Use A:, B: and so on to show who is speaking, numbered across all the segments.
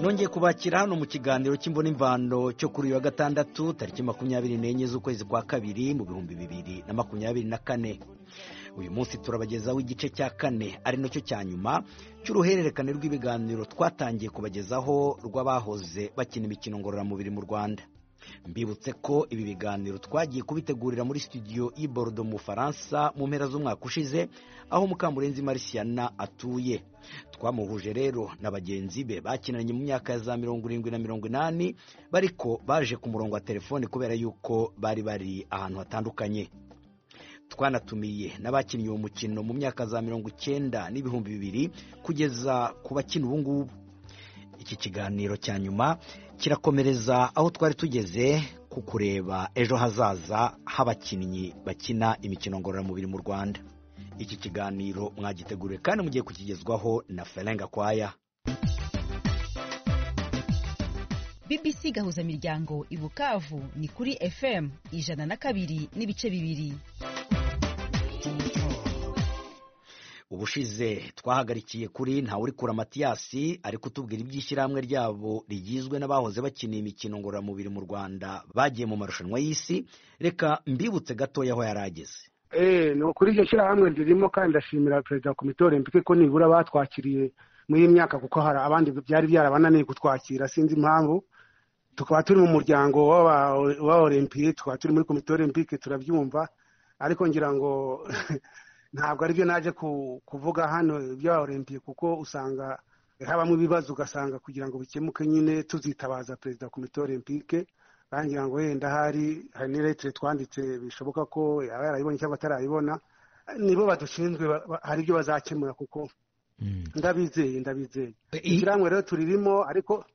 A: Nongeye kubakira hano mu kiganiro cy'imbonimvano cyo kuri uyu wa gatandatu, tariki 24 z'ukwezi kwa kabiri mu 2024. Uyu munsi turabagezaho igice cya kane, ari nacyo cya nyuma cy'uruhererekane rw'ibiganiro twatangiye kubagezaho rw'abahoze bakina imikino ngororamubiri mu Rwanda. Mbibutse ko ibi biganiro twagiye kubitegurira muri studio y'i Bordeaux mu Bufaransa mu mpera z'umwaka ushize, aho Mukamurenzi Marciana atuye. Twamuhuje rero na bagenzi be bakinanye mu myaka ya za 70 na 80, bariko baje ku murongo wa telefone kubera yuko bari bari ahantu hatandukanye. Twanatumiye n'abakinnye uwo mukino mu myaka za 90 n'ibihumbi 2000 kugeza ku bakina ubu ngubu. Iki kiganiro cya nyuma kirakomereza aho twari tugeze ku kureba ejo hazaza h'abakinnyi bakina imikino ngororamubiri mu Rwanda. Iki kiganiro mwagiteguriwe kandi mugiye kukigezwaho na Ferenga Kwaya.
B: BBC Gahuzamiryango i Bukavu ni kuri FM 102.2.
A: Ubushize twahagarikiye kuri Ntawurikura Matiyasi ari kutubwira iby'ishyirahamwe ryabo rigizwe n'abahoze bakina imikino ngororamubiri mu Rwanda bagiye mu marushanwa y'isi. Reka mbibutse gatoya aho yari ageze.
C: Ni ukuri iryo shyirahamwe ririmo, kandi ndashimira perezida wa komite olempike ko nibura batwakiriye muri iyi myaka, kuko hari abandi byari byarabananiye kutwakira, sinzi impamvu. Tukaba turi mu muryango wa olempike, tukaba turi muri komite olempike, turabyumva, ariko ngira ngo ntabwo aribyo naje kuvuga hano ibya olempike, kuko usanga habamo ibibazo, ugasanga kugira ngo bikemuke nyine tuzitabaza perezida wa komite olempike. Kandi ngira ngo wenda hari n'iletire twanditse, bishoboka ko yaba yarayibonye cyangwa atarayibona. Nibo badushinzwe, hari ibyo bazakemura, kuko ndabizeye. Ishyirahamwe rero turirimo, ariko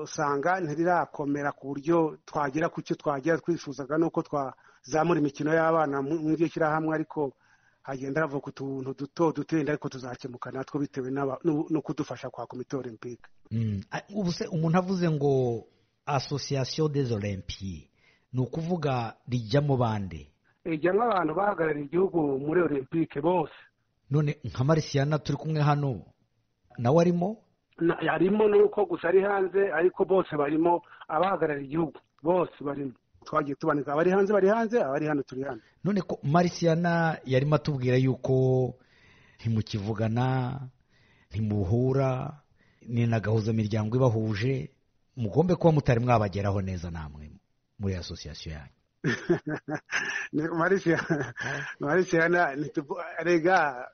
C: usanga ntirirakomera ku buryo twagera ku cyo twagera twifuzaga, nuko twazamura imikino y'abana muri iryo shyirahamwe, ariko hagenda havuka utuntu duto duto, ariko tuzakemuka natwo bitewe no kudufasha kwa komite olempike.
A: Ubu se umuntu avuze ngo Association des Olympiens, ni ukuvuga rijyamo bande?
C: Rijyamo abantu bahagarariye igihugu muri olempike bose.
A: None nka Marciana turi kumwe hano nawe arimo?
C: Harimo, nuko gusa ari hanze, ariko bose barimo, abahagarariye igihugu bose barimo. Twagiye tubanika abari hanze bari hanze, abari hano turi hano.
A: None ko Marciana yarimo atubwira yuko ntimukivugana, ntimuhura, ni na gahuzamiryango ibahuje, mugombe kuba mutari mwabageraho neza namwe muri association yanyu.
C: Marciana rega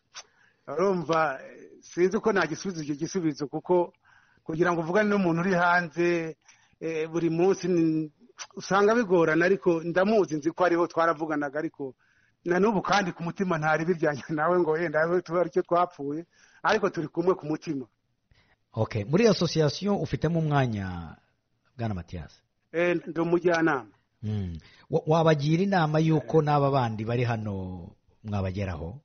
C: urumva sinzi uko nagisubiza icyo gisubizo, kuko kugira ngo uvugane n'umuntu uri hanze buri munsi usanga bigorana, ariko ndamuzi, nzi ko ariho twaravuganaga, ariko na n'ubu kandi ku mutima ntari bijyanye nawe ngo wenda tuba aricyo twapfuye, ariko turi kumwe ku mutima.
A: Okay, muri association ufitemo umwanya bwana Matiyasi?
C: Ndi umujyanama.
A: Wabagira inama y'uko n'aba bandi bari hano mwabageraho?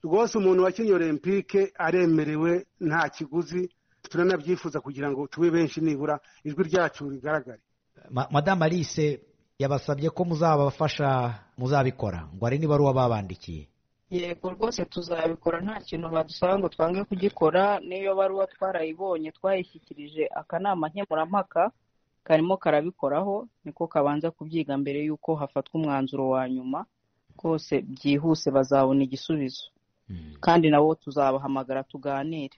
C: Rwose umuntu wakinnye olempike aremerewe, nta kiguzi, turanabyifuza kugira ngo tube benshi, nibura ijwi ryacu rigaragare.
A: Madame Alice yabasabye ko muzabafasha, muzabikora, ngo ari n'ibaruwa babandikiye.
D: Yego rwose tuzabikora, nta kintu badusaba ngo twange kugikora. N'iyo baruwa twarayibonye, twayishyikirije akanama nkemurampaka, karimo karabikoraho, niko kabanza kubyiga mbere y'uko hafatwa umwanzuro wa nyuma. Rwose byihuse bazabona igisubizo, kandi nabo tuzabahamagara tuganire.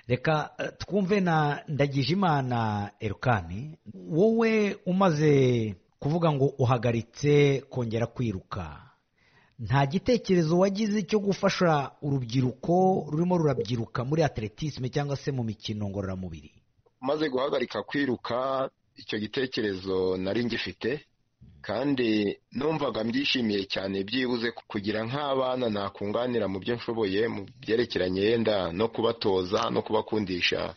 A: Reka twumve na Ndagijimana Erukani, wowe umaze kuvuga ngo uhagaritse kongera kwiruka, nta gitekerezo wagize cyo gufasha urubyiruko rurimo rurabyiruka muri atletisme cyangwa se mu mikino ngororamubiri?
E: Maze guhagarika kwiruka, icyo gitekerezo nari ngifite, kandi numvaga mbyishimiye cyane, byibuze kugira nk'abana nakunganira mu byo nshoboye mu byerekeranye yenda no kubatoza no kubakundisha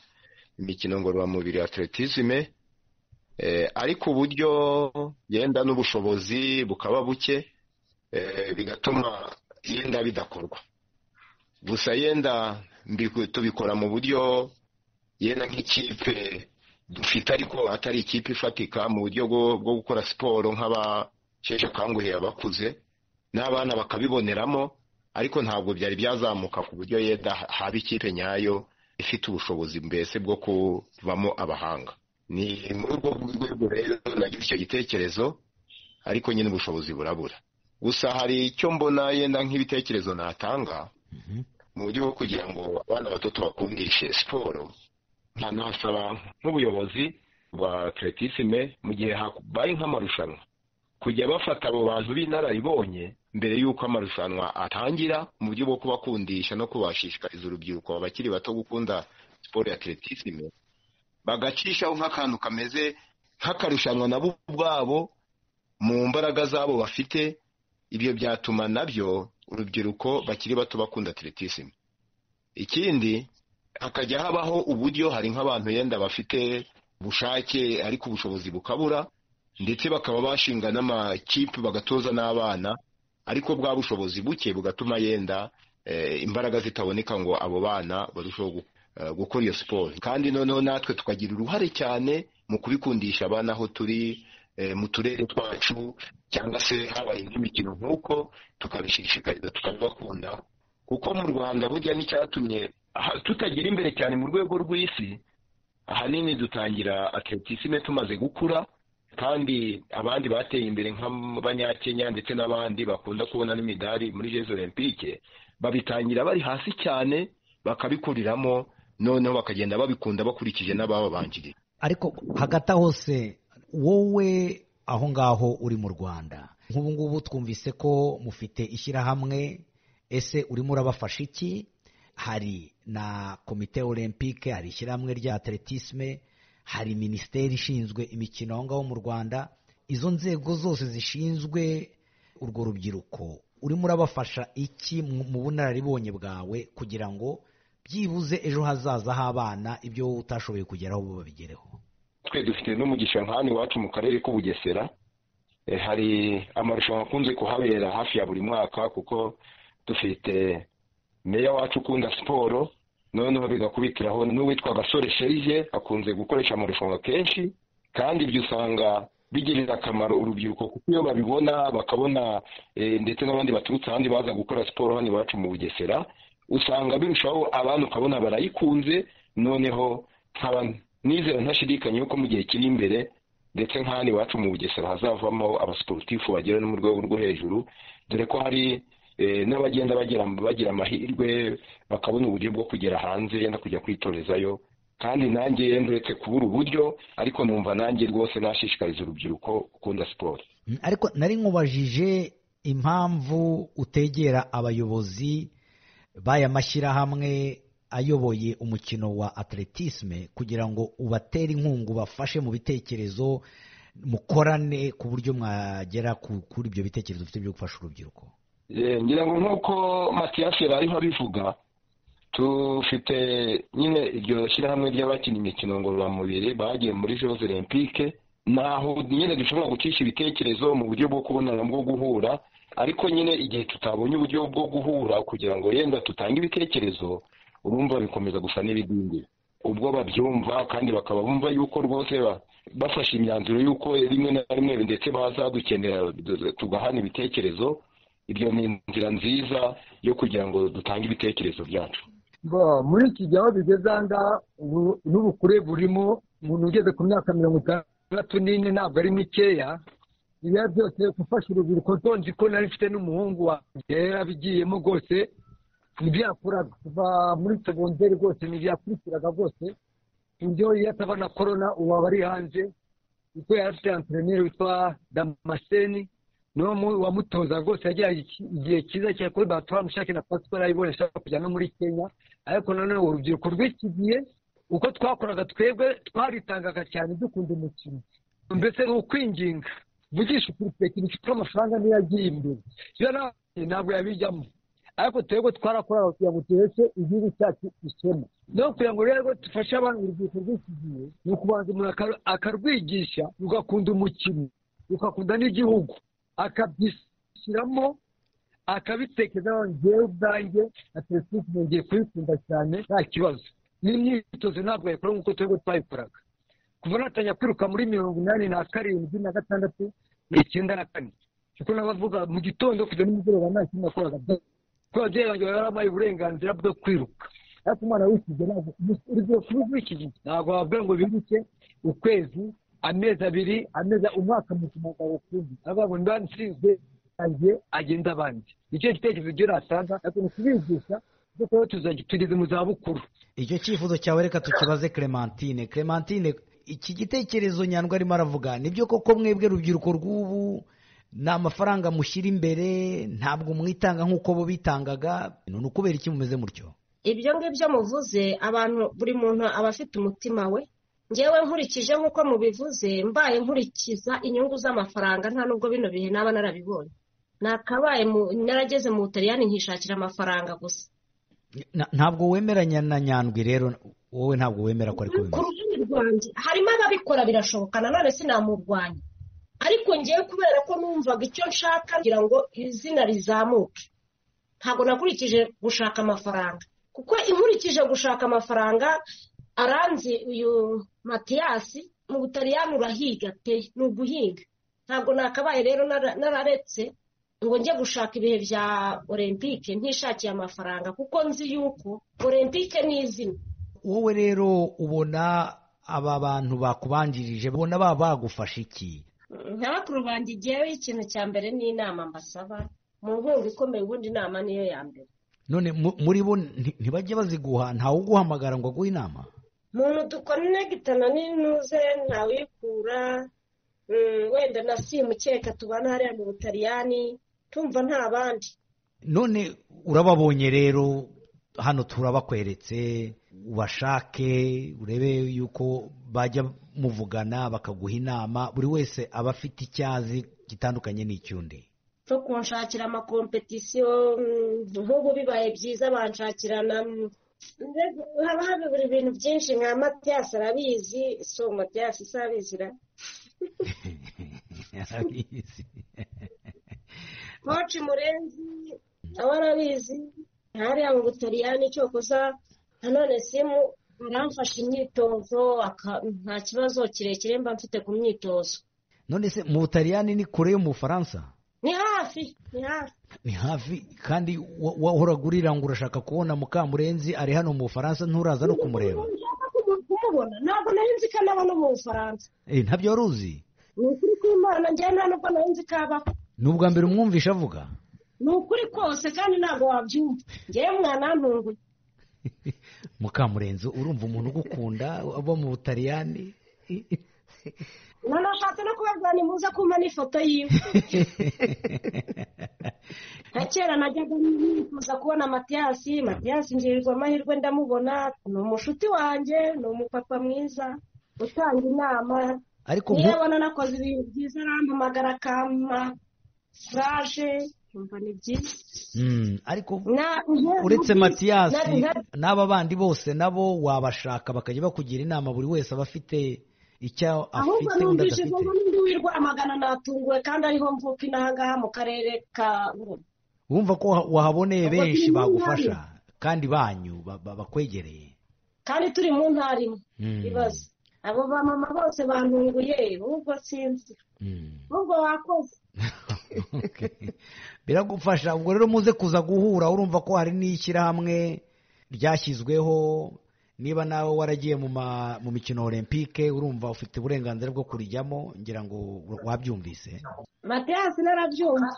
E: imikino ngororamubiri atletisme, ariko uburyo yenda n'ubushobozi bukaba buke, bigatuma yenda bidakorwa. Gusa yenda tubikora mu buryo yenda nk'ikipe dufite, ariko atari ikipe ifatika, mu buryo bwo gukora siporo nk'abasheshe akanguhe, abakuze n'abana bakabiboneramo, ariko ntabwo byari byazamuka ku buryo yenda haba ikipe nyayo. ifite ubushobozi mbese bwo kuvamo abahanga. Ni muri urwo rwego rero nagize icyo gitekerezo, ariko nyine ubushobozi burabura. Gusa hari icyo mbona yenda nk'ibitekerezo natanga mu buryo bwo kugira ngo abana bato tubakundishe siporo. Ntanasaba nk'ubuyobozi bwa atletisme mu gihe habaye nk'amarushanwa kujya bafata abo bantu b'inararibonye mbere y'uko amarushanwa atangira, mu buryo bwo kubakundisha no kubashishikariza urubyiruko abakiri bato gukunda siporo ya atletisme, bagacishaho nk'akantu kameze nk'akarushanwa nabo ubwabo mu mbaraga zabo bafite. Ibyo byatuma nabyo urubyiruko bakiri bato bakunda atletisme. Ikindi hakajya habaho uburyo hari nk'abantu yenda bafite ubushake ariko ubushobozi bukabura, ndetse bakaba bashinga n'amakipe bagatoza n'abana, ariko bwa bushobozi buke bugatuma yenda imbaraga zitaboneka ngo abo bana barusheho gukora iyo siporo. Kandi noneho natwe tukagira uruhare cyane mu kubikundisha abana aho turi mu turere twacu, cyangwa se habaye indi mikino nk'uko tukabishishikariza tukabibakunda. Kuko mu Rwanda burya n'icyatumye tutagira imbere cyane mu rwego rw'isi, ahanini dutangira atletisme tumaze gukura, kandi abandi bateye imbere nk'Abanyakenya ndetse n'abandi bakunda kubona n'imidari muri Jeux Olympiques babitangira bari hasi cyane, bakabikuriramo, noneho bakagenda babikunda bakurikije n'abababanjirije.
A: Ariko hagati aho se wowe aho ngaho uri mu Rwanda nk'ubu ngubu twumvise ko mufite ishyirahamwe, ese urimo urabafasha iki? Hari na komite olympique, hari ishyirahamwe rya atletisme, hari minisiteri ishinzwe imikino aho ngaho mu Rwanda. Izo nzego zose zishinzwe urwo rubyiruko urimo urabafasha iki mu bunararibonye bwawe kugira ngo byibuze ejo hazaza h'abana ibyo utashoboye kugeraho bo babigereho?
E: Twe dufite n'umugisha nk'ahano iwacu mu karere k'Ubugesera, hari amarushanwa akunze kuhabera hafi ya buri mwaka, kuko dufite meya wacu ukunda siporo, noneho bigakubitiraho n'uwitwa Gasore Sherije akunze gukoresha amarushanwa kenshi, kandi ibyo usanga bigirira akamaro urubyiruko, kuko iyo babibona bakabona ndetse n'abandi baturutse ahandi baza gukora siporo hano iwacu mu Bugesera, usanga birushaho abantu ukabona barayikunze. Noneho nkaba nizera ntashidikanya yuko mu gihe kiri imbere ndetse nk'ahandi iwacu mu Bugesera hazavamo abasiporutifu bagera no mu rwego rwo hejuru, dore ko hari n'abagenda bagira amahirwe bakabona uburyo bwo kugera hanze yenda kujya kwitorezayo. Kandi nanjye ndetse kubura uburyo, ariko numva nanjye rwose nashishikariza urubyiruko gukunda siporo.
A: Ariko nari nkubajije impamvu utegera abayobozi b'aya mashyirahamwe ayoboye umukino wa atletisme kugira ngo ubatere inkunga, ubafashe mu bitekerezo, mukorane ku buryo mwagera kuri ibyo bitekerezo ufite byo gufasha urubyiruko.
E: Ngira ngo nk'uko Mathias yari ariho abivuga, tufite nyine iryo shyirahamwe ry'abakina imikino ngororamubiri bagiye muri Jeux Olympiques, naho nyine dushobora gucisha ibitekerezo mu buryo bwo kubonana bwo guhura, ariko nyine igihe tutabonye uburyo bwo guhura kugira ngo yenda tutange ibitekerezo, urumva bikomeza gusa n'ibidindira. Ubwo babyumva kandi bakaba bumva yuko rwose bafashe imyanzuro yuko rimwe na rimwe ndetse bazadukenera tugahana ibitekerezo, ibyo ni inzira nziza yo kugira ngo dutange ibitekerezo byacu.
F: Muri iki gihe aho bigeze aha ngaha n'ubukure burimo, umuntu ugeze ku myaka 64 ntabwo ari mikeya. Ibiya byose gufasha urubyiruko, nzi ko nari mfite n'umuhungu wanjye yarabigiyemo rwose, nibyo yakoraga kuva muri segonderi rwose, nibyo yakurikiraga rwose. Ibyo iyo ataba na korona ubu aba ari hanze, kuko yari afite antreneri witwa Damascene, niwe wamutoza rwose. Yagira igihe cyiza cyane kuri batwamushake na pasiporo ayibonye ashaka kujya no muri Kenya. Ariko nanone urubyiruko rw'iki gihe uko twakoraga twebwe twaritangaga cyane dukunda umukino, mbese ni ukwinginga vugisha ukuri pe, ikintu cyitwa amafaranga niyo yagiye imbere, ntabwo yabijyamo. Ariko twebwe twarakoraga kugira ngo duheshe igihugu cyacu ishema, no kugira ngo rero dufashe abantu urubyiruko rw'iki gihe, ni ukubanza umuntu akarwigisha rugakunda umukino, rugakunda n'igihugu, akabyishyiramo akabitekerezaho. Njyewe ubwanjye atletisme ngiye kuyikunda cyane nta kibazo, n'imyitozo ntabwo yayikora nk'uko twebwe twayikoraga. Kuva natangira kwiruka muri 87 na 6 94, kuko nabavuga mu gitondo kugeza nimugoroba nta kintu nakoraga, kuko ababyeyi banjye bari barampaye uburenganzira bwo kwiruka. Ariko umwana w'iki gihe ntabwo urubyiruko rw'iki gihe ntabwo wavuga ngo biruke ukwezi, amezi abiri, amezi, umwaka muzima ukundi, aravuga ngo niba nsinzwe agenda abandi. Nicyo gitekerezo cyo natanga, ariko ni ukubigisha kuko tugeze mu zabukuru.
A: Icyo cyifuzo cyawe reka tukibaze Clementine. Clementine, iki gitekerezo Nyandwi arimo aravuga nibyo koko? Mwebwe rubyiruko rw'ubu ni amafaranga mushyira imbere, ntabwo mwitanga nk'uko bo bitangaga, ni ukubera iki mumeze mutyo?
G: Ibyo ngibyo muvuze, abantu buri muntu aba afite umutima we. Ngewe nkurikije nk'uko mubivuze, mbaye nkurikiza inyungu z'amafaranga, nta nubwo bino bihe naba narabibonye, nakabaye narageze mu Butaliyani nkishakira amafaranga gusa.
A: Ntabwo wemeranya na Nyandwi rero, wowe ntabwo wemera ko ariko
G: bimeze? Ku ruhande rwanjye harimo ababikora, birashoboka, nanone sinamurwanya, ariko ngewe kubera ko numvaga icyo nshaka kugira ngo izina rizamuke, ntabwo nakurikije gushaka amafaranga, kuko inkurikije gushaka amafaranga aranzi uyu Matiyasi mu Butaliyani urahiga pe, ni uguhiga. Ntabwo nakabaye rero nararetse ngo njye gushaka ibihe bya Olympique ntishakiye amafaranga, kuko nzi yuko Olympique ni izina.
A: Wowe rero ubona aba bantu bakubanjirije ubona baba bagufasha iki?
G: Nka bakuru banjye, igiheho ikintu cya mbere ni inama mbasaba mu nkunga ikomeye, ubundi inama niyo ya mbere.
A: None muri bo ntibajye baziguha? Ntawe uguhamagara ngo aguhe inama?
G: Muntu dukonegitana n'intuze ntawikura, wenda na simukeka tubana hariya mu Butaliyani, tumva nta bandi.
A: None urababonye rero, hano turabakweretse, ubashake urebe yuko bajya muvugana bakaguha inama. Buri wese aba afite icyazi gitandukanye n'icyundi.
G: Cyo kunshakira amakompetisiyo nk'ubu bibaye byiza banshakirana, haba habura ibintu byinshi. Nka Matiyasi arabizi, so Matiyasi si abizira
A: arabizi,
G: koci Murenzi nawe arabizi hariya mu Butaliyani. Cyokoza nanone simu aramfasha imyitozo, nta kibazo kirekire mba mfite ku myitozo.
A: None se mu Butaliyani ni kure yo mu Bufaransa?
G: Ni hafi, ni hafi,
A: ni hafi. Kandi wahoraga urira ngo urashaka kubona Mukamurenzi ari hano mu Bufaransa, nturaza no kumureba?
G: Kumubona ntabwo nari nzi ko anaba no mu Bufaransa.
A: Ntabyo wari uzi?
G: Ni ukuri kw'Imana, njyewe nta nubwo nari nzi ko abaho.
A: Ni ubwa mbere umwumvisha avuga?
G: Ni ukuri kose, kandi ntabwo wabyumva, njyewe mwanantunguye.
A: Mukamurenzi, urumva umuntu ugukunda aba mu Butaliyani.
G: Nanashatse no kubabwira nimuze kumpa n'ifoto yiwe. Nka kera najyaga nifuza kubona Matiyasi, Matiyasi ngirirwa amahirwe ndamubona, ni umushuti wanjye, ni umupapa mwiza utanga inama.
A: Ariko
G: niyo abona nakoze ibintu byiza arampamagara akampa furaje, numva ni byiza.
A: Ariko uretse Matiyasi n'aba bandi bose nabo wabashaka bakajya bakugira inama, buri wese aba afite icyo afite undi adafite.
G: Ahubwo n'undi wirwamagana natunguwe, kandi ariho mvuka inahangaha mu karere ka Ngoma.
A: Wumva ko wahaboneye benshi bagufasha kandi banyu bakwegereye,
G: kandi turi mu ntara imwe. Ibibazo abo ba mama bose bantunguye, ubwo sinzi ubwo wakoze.
A: Biragufasha. Ubwo rero muze kuza guhura, urumva ko hari n'ishyirahamwe ryashyizweho. Niba nawe waragiye mu mikino Olympique, urumva ufite uburenganzira bwo kurijyamo, ngira ngo wabyumvise.
G: Matiyasi narabyumva.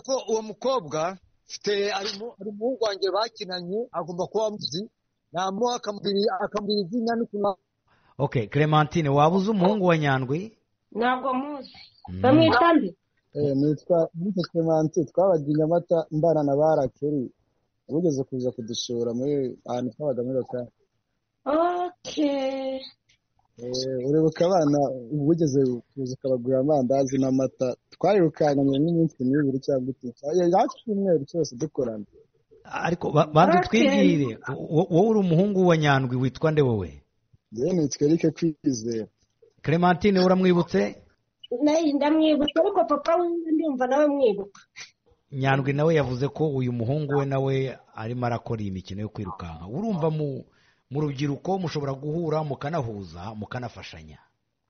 F: Ko uwo mukobwa mfite ari umuhungu wanjye bakinanye, agomba kuba amuzi, namuha akamubwira izina n'ukuntu.
A: Okay, Clementine, waba uzi umuhungu wa Nyandwi?
G: Ntabwo muzi. Bamwita nde?
H: Nitwa Clementine, twabaga i Nyamata mbana na Barakeri, wigeze kuza kudusura muri ahantu twabaga muri lokale.
G: Okay.
H: Uribuka abana wigeze kuza ukabagurira amandazi n'amata, twarirukanye nk'iminsi n'ibiri cyangwa itatu, hafi icyumweru cyose dukorana.
A: Ariko banza utwibwire, wowe uri umuhungu wa Nyandwi, witwa nde wowe?
H: Njyewe nitwa Eric Kwizera.
A: Clementine uramwibutse?
G: Ndamwibutse, ariko papa wiwe ndumva nawe mwibuka.
A: Nyandwi nawe yavuze ko uyu muhungu we nawe arimo arakora iyi mikino yo kwirukanka. Urumva mu rubyiruko mushobora guhura mukanahuza mukanafashanya.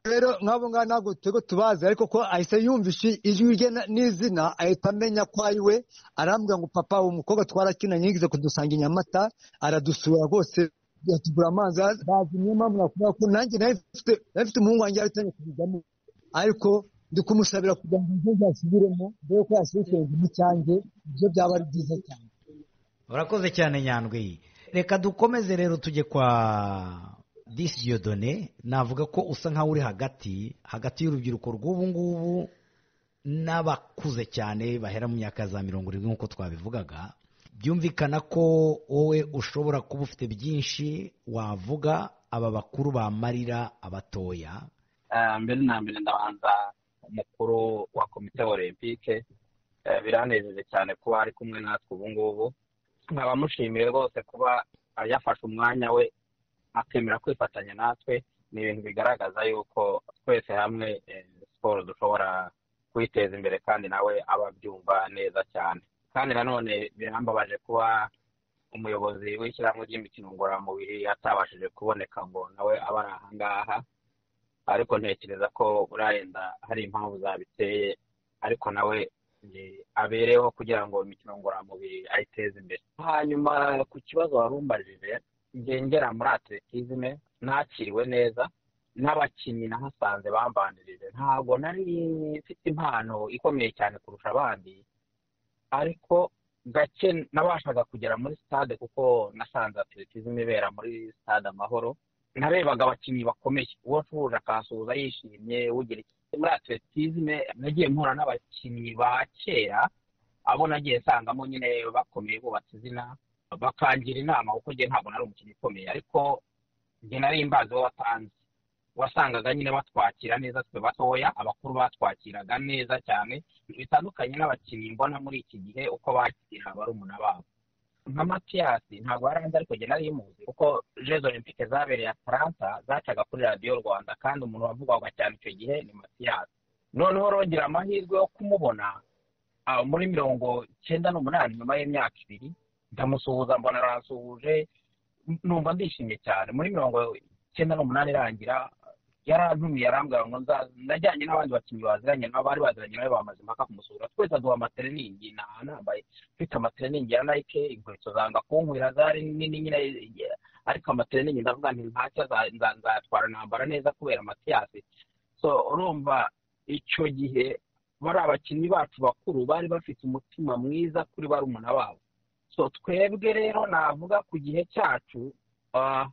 F: Rero nk'abo ngabo ntabwo twebwe tubazi, ariko ko ahise yumvishe ijwi rye n'izina ahita amenya ko ari we, arambwira ngo papa uwo mukobwa twarakinanye yigeze kudusanga i Nyamata, aradusura rwose yatugura amazi, bazi niyo mpamvu nakubwira ko nanjye nari mfite umuhungu wanjye yari kubijyamo, ariko ndi kumusabira kugira ngo ibyo yasubiremo mbere ko yasubira mu cyanjye, ibyo byaba ari byiza cyane.
A: Urakoze cyane Nyandwi. Reka dukomeze rero tujye kwa Disi Dieudonné. Navuga ko usa nkaho uri hagati hagati y'urubyiruko rw'ubu ngubu n'abakuze cyane bahera mu myaka za 70 nk'uko twabivugaga. Byumvikana ko wowe ushobora kuba ufite byinshi wavuga aba bakuru bamarira abatoya.
I: Mbere na mbere ndabanza umukuru wa komite olympique, biranejeje cyane kuba ari kumwe natwe ubu ngubu, nkaba mushimiye rwose kuba yafashe umwanya we akemera kwifatanya natwe. Ni ibintu bigaragaza yuko twese hamwe siporo dushobora kwiteza imbere, kandi nawe aba abyumva neza cyane. Kandi nanone birambabaje kuba umuyobozi w'ishyirahamwe ry'imikino ngororamubiri atabashije kuboneka ngo nawe abe ari aha ngaha, ariko ntekereza ko urayenda hari impamvu zabiteye, ariko nawe abereho kugira ngo imikino ngororamubiri ayiteze imbere. Hanyuma ku kibazo warumbajije, ngera muri atletisme nakiriwe neza n'abakinnyi nahasanze bambanirije. Ntabwo nari mfite impano ikomeye cyane kurusha abandi, ariko gake nabashaga kugera muri stade kuko nasanze atletisme ibera muri stade Amahoro. Narebaga abakinnyi bakomeye, uwo nshuje akansuhuza yishimye, ugira muri atletisme nagiye mpura n'abakinnyi ba kera, abo nagiye nsangamo nyine bakomeye bubatse izina, bakangira inama kuko njye ntabwo nari umukinnyi ukomeye, ariko njye nari imbazi w'abatanzi. Wasangaga nyine batwakira neza twe batoya, abakuru batwakiraga neza cyane, bitandukanye n'abakinnyi mbona muri iki gihe uko bakira barumuna babo. Nka Matiyasi ntabwo yaranze, ariko njye nari muzi kuko Jeux Olympiques zabereye Atlanta zacaga kuri Radiyo Rwanda, kandi umuntu wavugwaga cyane icyo gihe ni Matiyasi. Noneho rongera amahirwe yo kumubona muri 98 nyuma y'imyaka 2, ndamusuhuza mbona aransuhuje, numva ndishimye cyane. Muri 98 irangira yarantumiye, arambwira ngo najyanye n'abandi bakinnyi baziranye nabo bari baziranye nawe bamaze impaka kumusura, twese aduha amatreningi, nambaye mfite amatreningi ya Nike, inkweto zanga kunkwira zari nini nyine, ariko amatreningi ndavuga nti ntacyo nzatwara nambara neza kubera Matiyasi. So urumva icyo gihe bari abakinnyi bacu bakuru bari bafite umutima mwiza kuri barumuna babo. So twebwe rero navuga ku gihe cyacu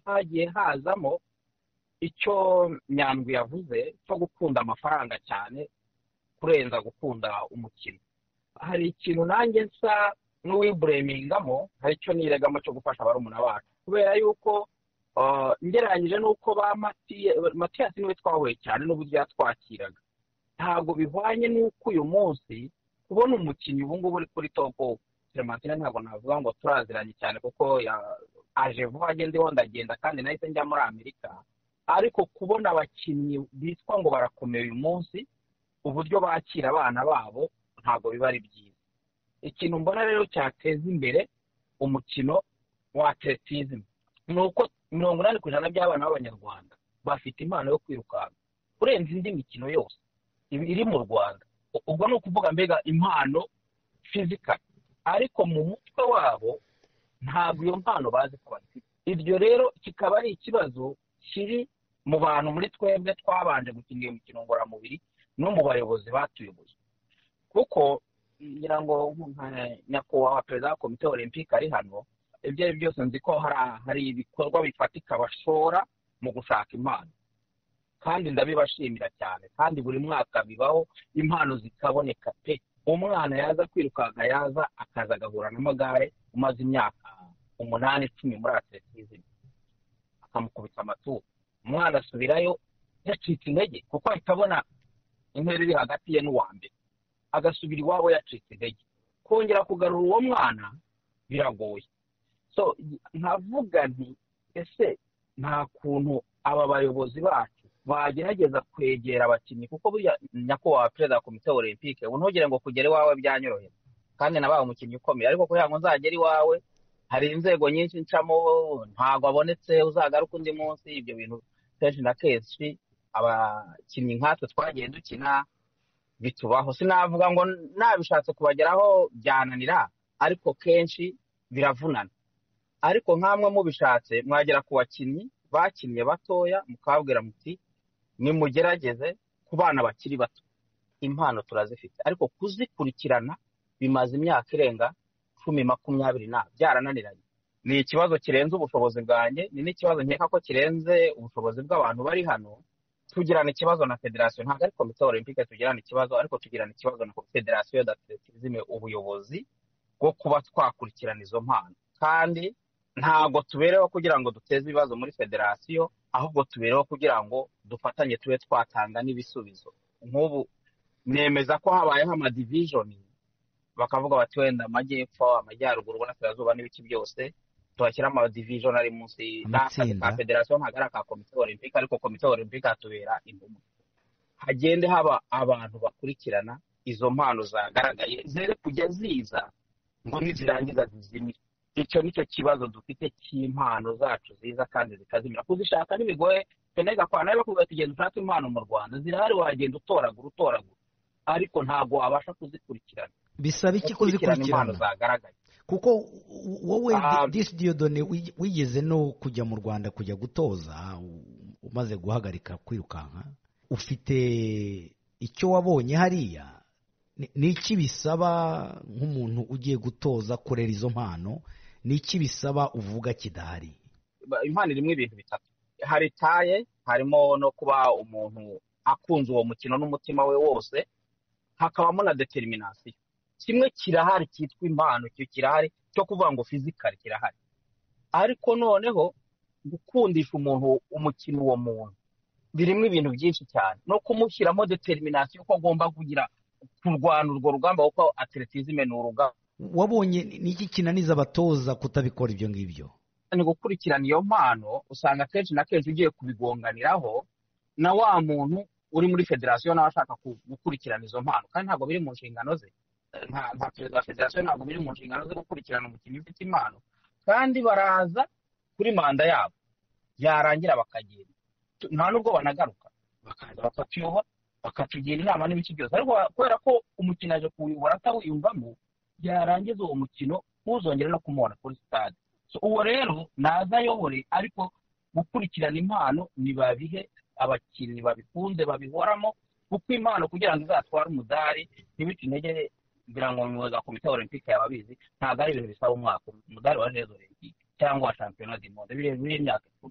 I: hagiye hazamo icyo Nyandwi yavuze cyo gukunda amafaranga cyane kurenza gukunda umukino. Hari ikintu nanjye nsa n'uwiburemingamo, hari icyo niregamo cyo gufasha barumuna bacu, kubera yuko ngereranyije n'uko ba Matiyasi niwe twahuye cyane n'uburyo yatwakiraga, ntabwo bihwanye n'uko uyu munsi kubona umukinnyi ubu ngubu uri kuri top. Clementine ntabwo navuga ngo turaziranye cyane kuko aje vuba agendeho ndagenda, kandi nahise njya muri Amerika, ariko kubona abakinnyi bitwa ngo barakomeye uyu munsi uburyo bakira abana babo ntabwo biba ari byiza. Ikintu mbona rero cyateza imbere umukino wa atletisme ni uko 80% by'abana b'Abanyarwanda bafite impano yo kwirukanka kurenza indi mikino yose iri mu Rwanda. Ubwo ni ukuvuga mbega impano physical, ariko mu mutwe wabo ntabwo iyo mpano bazi ko bafite. Ibyo rero kikaba ari ikibazo kiri mu bantu muri twebwe twabanje gukina iyo mikino ngororamubiri no mu bayobozi batuyoboye, kuko ngira ngo nyakubahwa perezida wa komite olympique ari hano, ibyo ari byose nzi ko hari ibikorwa bifatika bashora mu gushaka impano, kandi ndabibashimira cyane, kandi buri mwaka bibaho impano zikaboneka pe. Umwana yaza kwirukanka, yaza akaza agahura n'amagare umaze imyaka 8, 10 muri atletisme, akamukubita amaturo, umwana asubirayo yacitse intege kuko ahita abona intera iri hagati ye n'uwa mbere, agasubira iwabo yacitse intege. Kongera kugarura uwo mwana biragoye. So nkavuga nti ese nta kuntu aba bayobozi bacu bagerageza kwegera abakinnyi, kuko burya nyakubahwa perezida wa komite olympique ubu ntugire ngo kugera iwawe byanyorohera, kandi nabaye umukinnyi ukomeye, ariko kugira ngo nzagere iwawe hari inzego nyinshi ncamo, ntabwo abonetse uzagaruka undi munsi. Ibyo bintu kenshi na kenshi Abakinnyi nkatwe twagiye dukina bitubaho, sinavuga ngo nabishatse kubageraho byananira, ariko kenshi biravunana. Ariko nkamwe mubishatse mwagera ku bakinnyi bakinnye batoya, mukababwira muti nimugerageze ku bana bakiri bato, impano turazifite, ariko kuzikurikirana bimaze imyaka irenga 10, 20 na byarananiranye. Ni ikibazo kirenze ubushobozi bwanjye, ni n'ikibazo nkeka ko kirenze ubushobozi bw'abantu bari hano. Tugirana ikibazo na federasiyo, ntabwo ari komite olympique tugirana ikibazo, ariko tugirana ikibazo na federasiyo d'athlétisme, ubuyobozi bwo kuba twakurikirana izo mpano. Kandi ntabwo tubereho kugira ngo duteze ibibazo muri federasiyo, ahubwo tubereho kugira ngo dufatanye tube twatanga n'ibisubizo. Nk'ubu nemeza ko habayeho amadivijoni, bakavuga bati wenda amajyepfo, amajyaruguru, uburasirazuba n'ibiki byose, tuhashyira amadivijoni ari munsi ka federasiyo, ntabwo ari aka komite olympique, ariko komite olympique hatubera intumwa. Hagende haba abantu bakurikirana izo mpano zagaragaye, zere kujya ziza ngo nizirangiza zizimire. Icyo nicyo kibazo dufite cy'impano zacu ziza kandi zikazimira. Kuzishaka ntibigoye, Fenega kwa nawe bakubwira ati genda ushake impano mu Rwanda, zirahari, wagenda utoragura, ariko ntabwo wabasha kuzikurikirana.
A: Bisaba iki kuzikurikirana? Kuko wowe Disi Dieudonné wigeze no kujya mu Rwanda kujya gutoza, umaze guhagarika kwirukanka, ufite icyo wabonye hariya? Ni iki bisaba nk'umuntu ugiye gutoza kurera izo mpano? Ni iki bisaba uvuga kidahari?
I: Impano irimo ibintu bitatu: hari taye, harimo no kuba umuntu akunze uwo mukino n'umutima we wose, hakabamo na determination. Kimwe kirahari cyitwa impano, cyo kirahari cyo kuvuga ngo physically kirahari, ariko noneho gukundisha umuntu umukino uwo muntu birimo ibintu byinshi cyane, no kumushyiramo determination ko agomba kugira kurwana urwo rugamba, kuko athlétisme ni urugamba.
A: Wabonye niki kinaniza abatoza kutabikora ibyo ngibyo?
I: Ni gukurikirana iyo mpano. Usanga kenshi na kenshi ugiye kubigonganiraho na wa muntu uri muri federasiyo nawe ashaka gukurikirana izo mpano, kandi ntabwo biri mu nshingano ze. Nka perezida wa federasiyo ntabwo biri mu nshingano ze gukurikirana umukinnyi ufite impano, kandi baraza kuri manda yabo yarangira bakagenda, nta nubwo banagaruka, bakaza bakatuyobora, bakatugira inama n'ibiki byose, ariko kubera ko umukino aje kuwuyobora atawiyumvamo, yarangiza uwo mukino ntuzongere no kumubona kuri stade. So uwo rero naza ayobore, ariko gukurikirana impano nibabihe abakinnyi babikunze babihoramo, kuko impano kugira ngo izatware umudari ntibice intege. Ngira ngo umuyobozi wa komite olympique yababizi, ntabwo ari ibintu bisaba umwaka. Umudari wa Jeux Olympiques cyangwa wa Championnat du Monde biri imyaka 10.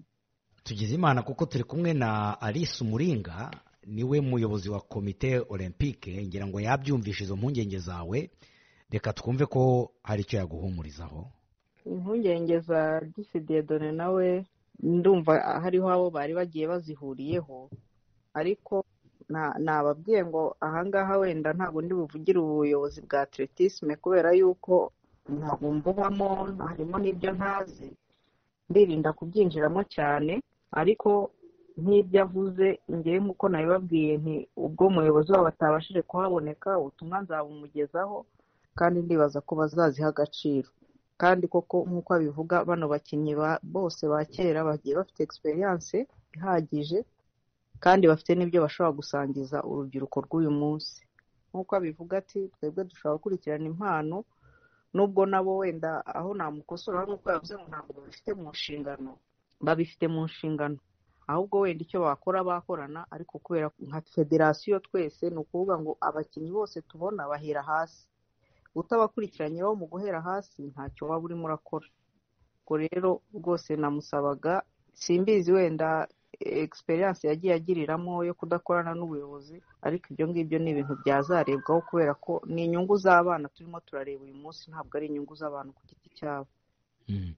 A: Tugize imana kuko turi kumwe na Alice Umuringa, niwe muyobozi wa komite olympique, ngira ngo yabyumvishe izo mpungenge zawe. Reka twumve ko hari icyo yaguhumurizaho.
D: Impungenge za Disi Dieudonné nawe ndumva hariho abo bari bagiye bazihuriyeho, ariko nababwiye ngo ahangaha wenda ntabwo ndi buvugire ubuyobozi bwa athlétisme kubera yuko ntabwo mbubamo, harimo n'ibyo ntazi, ndirinda kubyinjiramo cyane. Ariko nk'ibyo avuze ngewe nk'uko nabibabwiye nti ubwo umuyobozi wabo atabashije kuhaboneka, ubutumwa nzabumugezaho, kandi ndibaza ko bazaziha agaciro. Kandi koko nk'uko abivuga, bano bakinnyi bose ba kera bagiye bafite experience ihagije, kandi bafite n'ibyo bashobora gusangiza urubyiruko rw'uyu munsi. Nk'uko abivuga ati twebwe dushobora gukurikirana impano, nubwo nabo wenda aho namukosora nk'uko yavuze ngo ntabwo babifite mu nshingano, babifite mu nshingano, ahubwo wenda icyo bakora bakorana, ariko kubera nka federasiyo twese ni ukuvuga ngo abakinnyi bose tubona bahera hasi, utabakurikiranye bo mu guhera hasi ntacyo waba urimo urakora. Ubwo rero rwose namusabaga, simbizi wenda experience yagiye agiriramo yo kudakorana n'ubuyobozi, ariko ibyo ngibyo ni ibintu byazarebwaho kubera ko ni inyungu z'abana turimo turareba uyu munsi, ntabwo ari inyungu z'abantu ku giti cyabo.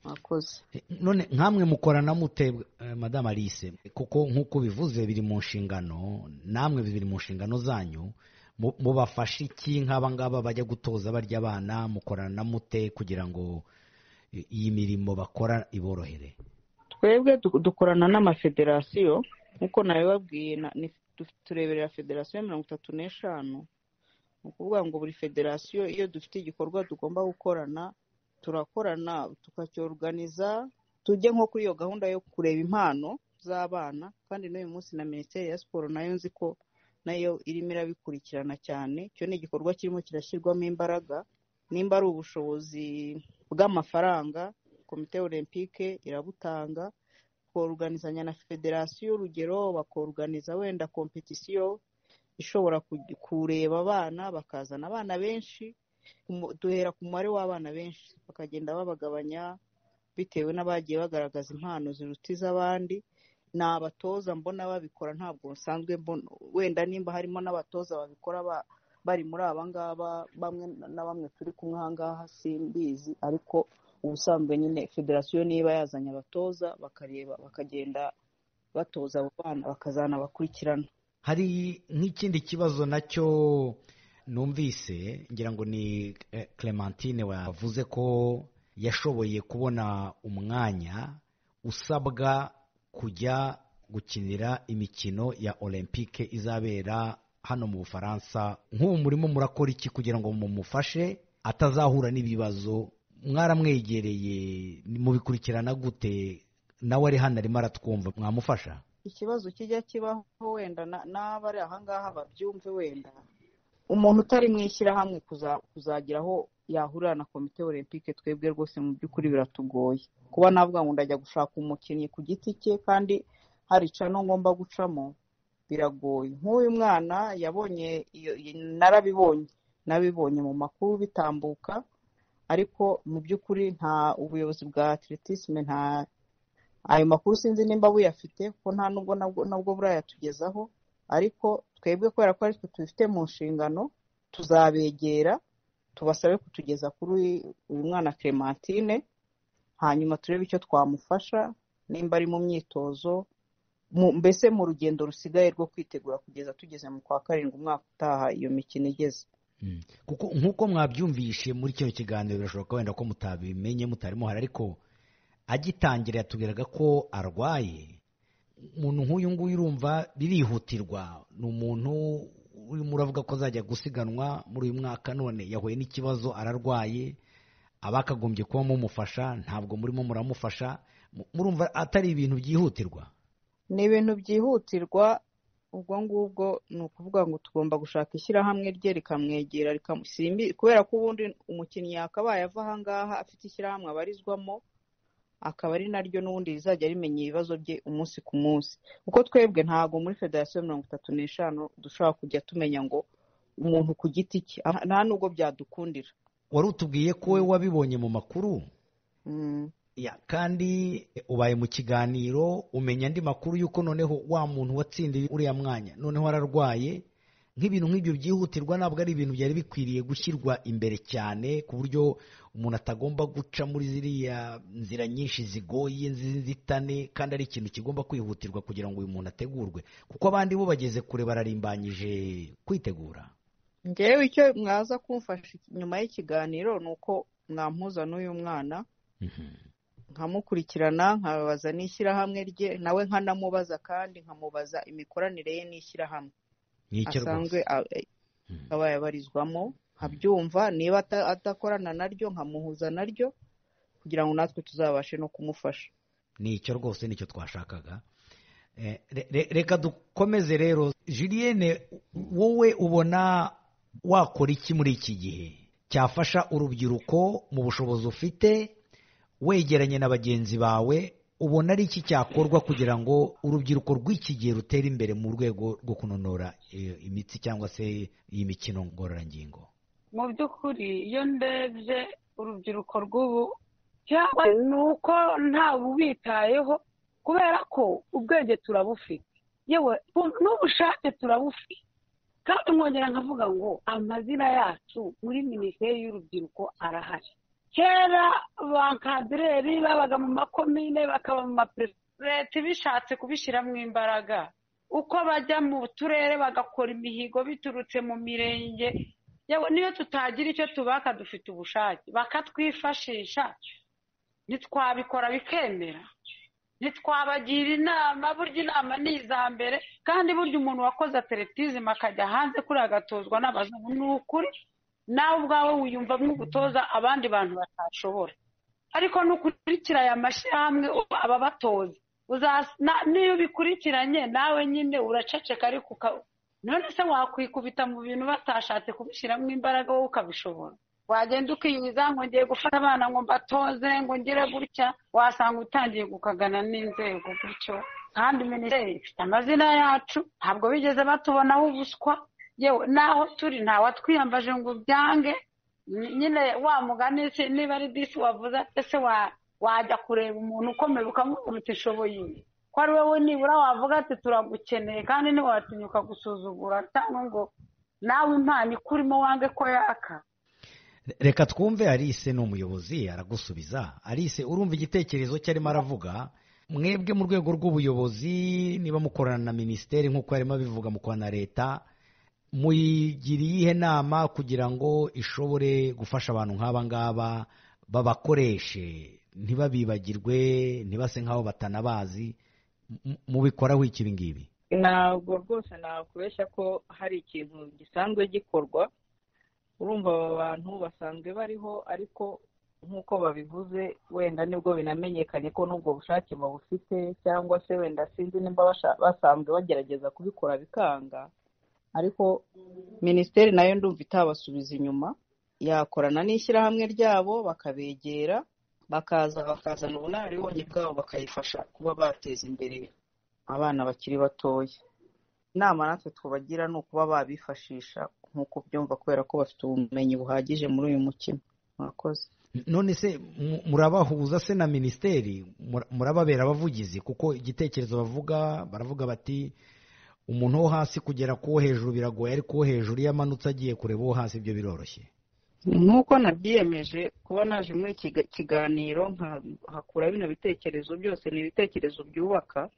D: Mwakoze.
A: None nkamwe mukorana mute Madame Alice? Kuko nk'uko bivuze biri mu nshingano, namwe biri mu nshingano zanyu, mubafasha iki nk'aba ngaba bajya gutoza barya abana? Mukorana mute kugira ngo iyi mirimo bakora iborohere?
D: Twebwe dukorana n'amafederasiyo nk'uko nabibabwiye, tureberera federasiyo 35. Ni ukuvuga ngo buri federasiyo iyo dufite igikorwa tugomba gukorana, turakorana tukacyorganiza, tujye nko kuri iyo gahunda yo kureba impano, z'abana, kandi n'uyu munsi na Minisiteri ya Siporo nayo nzi ko nayo irimo irabikurikirana cyane. Icyo ni igikorwa kirimo kirashyirwamo imbaraga, nimba ari ubushobozi bw'amafaranga Komite Olempike irabutanga, koruganizanya na federasiyo, urugero bakoruganiza wenda kompetisiyo ishobora kureba abana, bakazana abana benshi, duhera ku mubare w'abana benshi bakagenda babagabanya bitewe n'abagiye bagaragaza impano ziruta iz'abandi. Ni abatoza mbona babikora, ntabwo nsanzwe mbona wenda nimba harimo n'abatoza babikora bari muri aba ngaba bamwe na bamwe turi kumwe aha ngaha simbizi, ariko ubusanzwe nyine federasiyo niba yazanye abatoza bakareba bakagenda batoza abo bana bakazanabakurikirana.
A: Hari nk'ikindi kibazo nacyo numvise, ngira ngo ni Clementine wavuze ko yashoboye kubona umwanya usabwa kujya gukinira imikino ya Olympique izabera hano mu Bufaransa. Nk'ubu murimo murakora iki kugira ngo mumufashe atazahura n'ibibazo? Mwaramwegereye, mubikurikirana gute? Nawe ari hano arimo aratwumva, mwamufasha?
D: Ikibazo kijya kibaho wenda n'abari aha ngaha babyumve, wenda umuntu utari mu ishyirahamwe kuzagira aho yahurira na Komite Olempike, twebwe rwose mu by'ukuri biratugoye. Kuba navuga ngo ndajya gushaka umukinnyi ku giti cye kandi hari cano ngomba gucamo, biragoye. Nk'uyu mwana yabonye, narabibonye mu makuru bitambuka, ariko mu by'ukuri nta ubuyobozi bwa atletisme nta ayo makuru sinzi nimba buyafite, kuko nta nubwo nabwo burayatugezaho. Ariko twebwe kubera ko ari twe tubifite mu nshingano, tuzabegera tubasabe kutugeza kuri uyu mwana Clementine, hanyuma turebe icyo twamufasha nimba ari mu myitozo, mbese mu rugendo rusigaye rwo kwitegura kugeza tugeze mu kwa 7 umwaka utaha iyo mikino igeze.
A: Kuko nk'uko mwabyumvishe muri kino kiganiro, birashoboka wenda ko mutabimenye mutarimo hari, ariko agitangira yatubwiraga ko arwaye. Umuntu nk'uyu nguyu urumva birihutirwa, ni umuntu urimo uravuga ko azajya gusiganwa muri uyu mwaka, none yahuye n'ikibazo ararwaye, abakagombye kuba mumufasha ntabwo murimo muramufasha. Murumva atari ibintu byihutirwa?
D: Ni ibintu byihutirwa. Ubwo ngubwo ni ukuvuga ngo tugomba gushaka ishyirahamwe rye rikamwegera, kubera ko ubundi umukinnyi yakabaye ava aha ngaha afite ishyirahamwe abarizwamo, akaba ari naryo n'ubundi rizajya rimenya ibibazo bye umunsi ku munsi. Kuko twebwe ntabwo muri federasiyo 35 dushobora kujya tumenya ngo umuntu ku giti cye, nta nubwo byadukundira.
A: Wari utubwiye ko we wabibonye mu makuru ya, kandi ubaye mu kiganiro umenya andi makuru y'uko noneho wa muntu watsindiye uriya mwanya noneho ararwaye. Nk'ibintu nk'ibyo byihutirwa ntabwo ari ibintu byari bikwiriye gushyirwa imbere cyane, ku buryo umuntu atagomba guca muri ziriya nzira nyinshi zigoye z'inzitane, kandi ari ikintu kigomba kwihutirwa kugira ngo uyu muntu ategurwe, kuko abandi bo bageze kure bararimbanyije kwitegura.
D: Ngewe icyo mwaza kumfasha nyuma y'ikiganiro ni uko mwampuza n'uyu mwana, nkamukurikirana, nkababaza n'ishyirahamwe rye, nawe nkanamubaza, kandi nkamubaza imikoranire ye n'ishyirahamwe asanzwe aba yabarizwamo, nkabyumva niba adakorana naryo nkamuhuza naryo, kugira ngo natwe tuzabashe no kumufasha.
A: Nicyo rwose nicyo twashakaga. Reka dukomeze rero. Julienne, wowe ubona wakora iki muri iki gihe cyafasha urubyiruko mu bushobozi ufite, wegeranye na bagenzi bawe? Ubona ari iki cyakorwa kugira ngo urubyiruko rw'iki gihe rutere imbere mu rwego rwo kunonora imitsi cyangwa se iyi mikino ngororangingo?
J: Mu by'ukuri iyo ndebye urubyiruko rw'ubu, cyangwa ni uko ntawe ubitayeho, kubera ko ubwenge turabufite, yewe n'ubushake turabufite. Kandi mwongera nkavuga ngo amazina yacu muri Minisiteri y'Urubyiruko arahari. Kera bankadireri babaga mu makomine, bakaba mu maperefegitura, leta ibishatse kubishyiramo imbaraga, uko bajya mu turere bagakora imihigo biturutse mu mirenge. Yewe niyo tutagira icyo tubaka dufite ubushake, bakatwifashisha, ntitwabikora bikemera, ntitwabagira inama. Burya inama ni iza mbere, kandi burya umuntu wakoze atletisme akajya hanze kuri agatozwa n'abazungu, ni ukuri nawe ubwawe wiyumva nk'ugutoza abandi bantu batashobora. Ariko nukurikira aya mashyirahamwe ababatoza Niyo ubikurikiranye nawe nyine uraceceka, ariko none se wakwikubita mu bintu batashatse kubishyiramo imbaraga wowe ukabishobora? Wagenda ukiyiza ngo ngiye gufata abana ngo mbatoze ngo ngire gutya, wasanga utangiye gukagana n'inzego gutyo. Kandi minisiteri ifite amazina yacu, ntabwo bigeze batubonaho ubuswa, yewe naho turi ntawatwiyambaje ngo byange. Nyine wa mugani niba ari disi wavuze ese wajya kureba umuntu ukomeye ukamubwira uti ishoboye, ko ari wowe nibura wavuga ati turagukeneye, kandi ntiwatinyuka gusuzugura cyangwa ngo nawe impano ikurimo wange ko yaka.
A: Reka twumve Alice ni umuyobozi aragusubiza. Alice, urumva igitekerezo cye arimo aravuga, mwebwe mu rwego rw'ubuyobozi niba mukorana na minisiteri nk'uko yarimo abivuga mukorana na leta, muyigiriye iyihe nama kugira ngo ishobore gufasha abantu nk'aba ngaba babakoreshe ntibabibagirwe, ntibase nk'aho batanabazi? Mubikoraho iki ibi ngibi?
D: Ntabwo rwose nakubeshya ko hari ikintu gisanzwe gikorwa. Urumva aba bantu basanzwe bariho, ariko nk'uko babivuze wenda nibwo binamenyekanye ko n'ubwo bushake babufite, cyangwa se wenda sinzi nimba basanzwe bagerageza kubikora bikanga. Ariko minisiteri nayo ndumva itabasubiza inyuma, yakorana n'ishyirahamwe ryabo bakabegera, bakaza bakazana ubunararibonye bwabo bakayifasha kuba bateza imbere abana bakiri batoya. Inama natwe tubagira ni ukuba babifashisha nk'uko byumva, kubera ko bafite ubumenyi buhagije muri uyu mukino. Murakoze.
A: None se murabahuza se na minisiteri, murababera abavugizi? Kuko igitekerezo bavuga, baravuga bati umuntu wo hasi kugera ku wo hejuru biragoye, ariko uwo hejuru iyo amanutse agiye kureba uwo hasi ibyo biroroshye.
D: Nk'uko nabyiyemeje kuba naje muri iki kiganiro nkahakura bino bitekerezo byose, ni ibitekerezo byubaka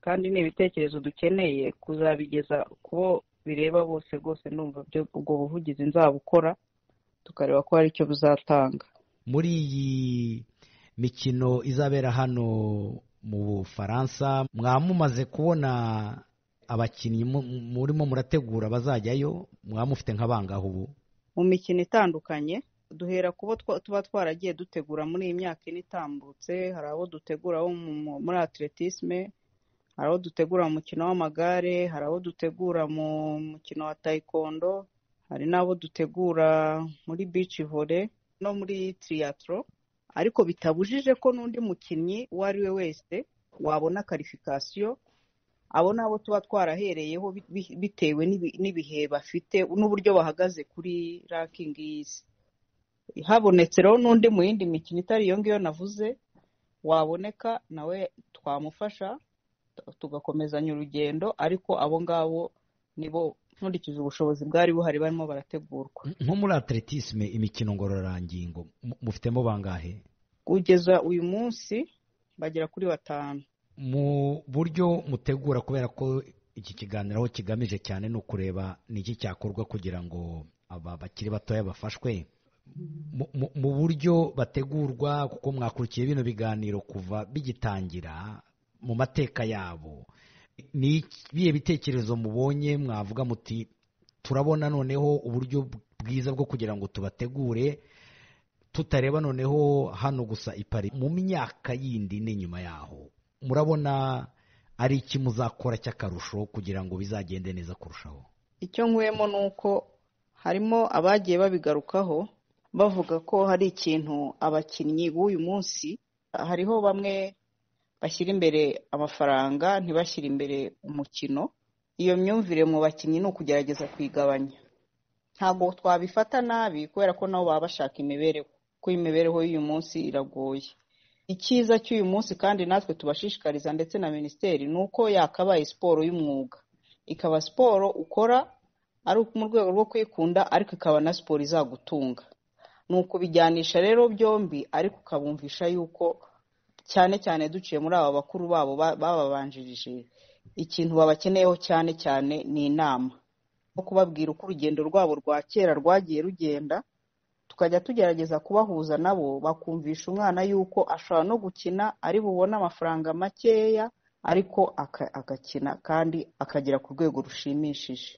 D: kandi ni ibitekerezo dukeneye kuzabigeza kubo bireba bose. Rwose ndumva ubwo buvugizi nzabukora, tukareba ko hari icyo buzatanga.
A: Muri iyi mikino izabera hano mu Bufaransa, mwamumaze kubona abakinnyi murimo murategura bazajyayo, mwamufite nk'abangahe ubu?
D: Mu mikino itandukanye duhera kubo tuba twaragiye dutegura muri iyi myaka ine itambutse. Hari abo dutegura muri atletisme, hari abo dutegura mu mukino w'amagare, hari abo dutegura mu mukino wa taekwondo, hari n'abo dutegura muri beach volley no muri triathlon. Ariko bitabujije ko n'undi mukinnyi uwo ari we wese wabona qualification, abo nabo tuba twarahereyeho bitewe n'ibihe bafite n'uburyo bahagaze kuri ranking y'isi. Habonetse rero n'undi mu yindi mikino itari iyo ngiyo navuze waboneka, nawe twamufasha tugakomezanya urugendo. Ariko abo ngabo nibo nkurikije ubushobozi bwari buhari barimo barategurwa.
A: Nko muri atletisme, imikino ngororangingo, mufitemo bangahe?
D: Kugeza uyu munsi bagera kuri 5.
A: Mu buryo mutegura, kubera ko iki kiganiro aho kigamije cyane ni ukureba niki cyakorwa kugira ngo aba bakiri batoya bafashwe mu buryo bategurwa, kuko mwakurikiye bino biganiro kuva bigitangira mu mateka yabo, ni ibihe bitekerezo mubonye mwavuga muti turabona noneho uburyo bwiza bwo kugira ngo tubategure, tutareba noneho hano gusa i Paris, mu myaka yindi n'inyuma yaho murabona ari iki muzakora cy'akarusho kugira ngo bizagende neza kurushaho?
D: Icyo nkuyemo ni uko harimo abagiye babigarukaho bavuga ko hari ikintu abakinnyi b'uyu munsi, hariho bamwe bashyira imbere amafaranga ntibashyire imbere umukino. Iyo myumvire mu bakinnyi ni ukugerageza kuyigabanya. Ntabwo twabifata nabi kubera ko nabo baba bashaka imibereho, kuko imibereho y'uyu munsi iragoye. Icyiza cy'uyu munsi kandi natwe tubashishikariza ndetse na minisiteri ni uko yakabaye siporo y'umwuga, ikaba siporo ukora ari mu rwego rwo kwikunda, ariko ikaba na siporo izagutunga. Ni ukubijyanisha rero byombi, ariko ukabumvisha yuko cyane cyane duciye muri aba bakuru babo bababanjirije, ikintu babakeneyeho cyane cyane ni inama, no kubabwira uko urugendo rwabo rwa kera rwagiye rugenda, tukajya tugerageza kubahuza nabo, bakumvisha umwana yuko ashobora no gukina ari bubone amafaranga makeya, ariko agakina kandi akagera ku rwego rushimishije.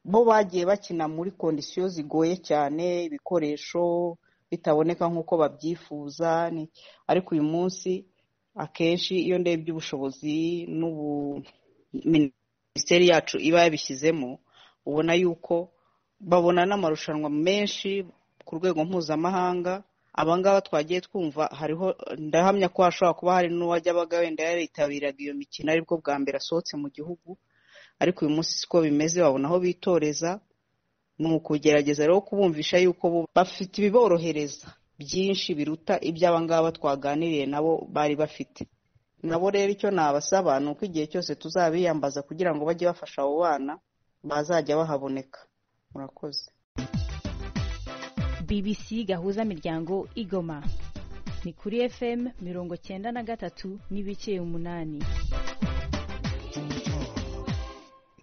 D: Bo bagiye bakina muri kondisiyo zigoye cyane, ibikoresho bitaboneka nk'uko babyifuza, ariko uyu munsi Akenshi iyo ndebye ubushobozi n'ubu minisiteri yacu iba yabishyizemo, ubona yuko babona n'amarushanwa menshi ku rwego mpuzamahanga. Abangaba twagiye twumva hariho, ndahamya ko hashobora kuba hari n'uwajyabaga wenda yaritabiraga iyo mikino aribwo bwa mbere asohotse mu gihugu, ariko uyu munsi siko bimeze, babona aho bitoreza. Ni ukugerageza rero kubumvisha yuko bafite ibiborohereza byinshi biruta iby'abangaba twaganiriye nabo bari bafite. Nabo rero icyo nabasaba ni uko igihe cyose tuzabiyambaza kugira ngo bajye bafasha abo bana, bazajya bahaboneka. Murakoze.
K: BBC Gahuza Miryango Igoma ni kuri FM 93.8.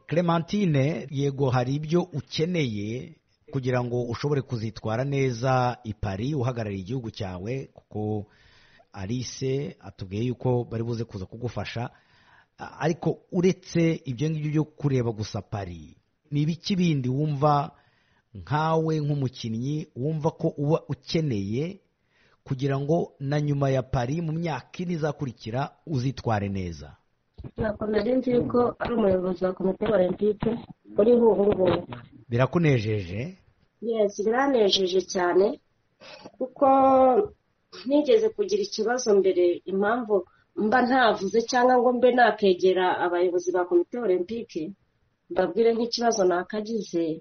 A: Clementine, yego hari ibyo ukeneye kugira ngo ushobore kuzitwara neza i Paris uhagarariye igihugu cyawe, kuko Alice atubwiye yuko bari buze kuza kugufasha, ariko uretse ibyo ngibyo byo kureba gusa Paris, ni ibiki bindi wumva nkawe nk'umukinnyi wumva ko uba ukeneye kugira ngo na nyuma ya Paris mu myaka ine izakurikira uzitware neza?
G: Nakomeje nzi yuko ari umuyobozi wa komite olympique uriho ubu ngubu.
A: Birakunejeje?
G: Yes, biranejeje cyane, kuko nigeze kugira ikibazo mbere, impamvu mba ntavuze cyangwa ngo mbe nakegera abayobozi ba komite olympique mbabwire nk'ikibazo nakagize.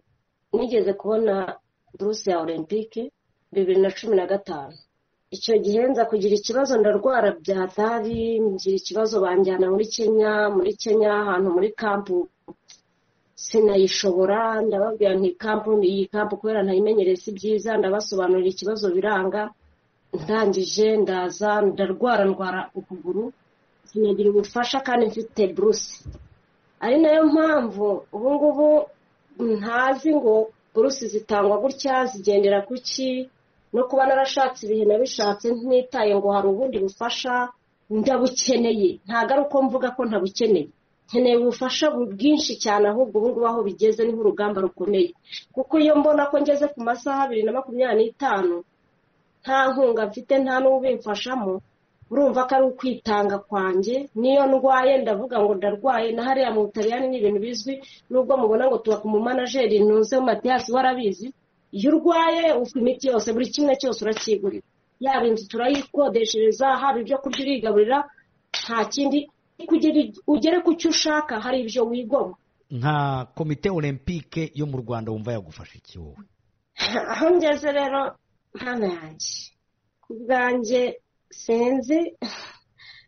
G: Nigeze kubona buruse ya olympique 2015. Icyo gihe nza kugira ikibazo, ndarwara byatari, ngira ikibazo banjyana muri Kenya ahantu muri kampu sinayishobora. Ndababwira nti kampu iyi kampu kubera ntayimenyereye si byiza, ndabasobanurira ikibazo biranga. Ndangije ndaza ndarwara, ndwara ukuguru, sinagira ubufasha kandi mfite buruse. Ari nayo mpamvu ubu ngubu ntazi ngo buruse zitangwa gutya, zigendera kuki, no kuba narashatse ibihe nabishatse ntitaye ngo hari ubundi bufasha ndabukeneye. Ntabwo ari uko mvuga ko ntabukeneye, nkeneye ubufasha bwinshi cyane, ahubwo ubu ngubu aho bigeze niho urugamba rukomeye, kuko iyo mbona ko ngeze ku masaha 2:25 nta nkunga mfite, nta n'ubimfashamo, urumva ko ari ukwitanga kwanjye. Niyo ndwaye ndavuga ngo ndarwaye, na hariya mu Butaliyani ni ibintu bizwi, nubwo mubona ngo tuba ku mumanajeri ntuze Mathias warabizi, iyo urwaye ufite imiti yose, buri kimwe cyose urakigurira, yaba inzu turayikodeshereza, haba ibyo kurya urigaburira, nta kindi kugira ugere ku cyo ushaka hari ibyo wigomwa.
A: Nka komite olympique yo mu Rwanda wumva yagufasha iki wowe?
G: Aho ngeze rero hano yanjye ku bwanjye sinzi,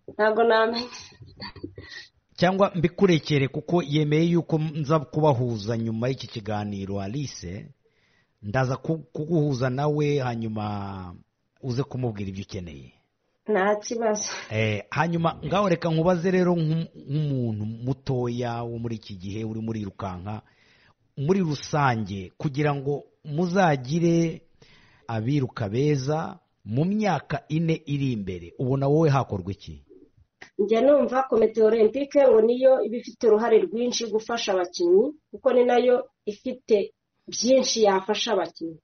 G: ntabwo namenya
A: cyangwa mbikurekere, kuko yemeye yuko nza kubahuza nyuma y'iki kiganiro. Alice, ndaza kuguhuza nawe hanyuma uze kumubwira ibyo ukeneye.
G: Nta kibazo.
A: Hanyuma ngaho reka nkubaze rero nk'umuntu mutoya wo muri iki gihe uri muri irukanka muri rusange, kugira ngo muzagire abiruka beza mu myaka 4 iri imbere, ubona wowe hakorwa iki?
G: Njya numva komite olympique ngo niyo iba ifite uruhare rwinshi gufasha abakinnyi, kuko ni nayo ifite byinshi yafasha abakinnyi.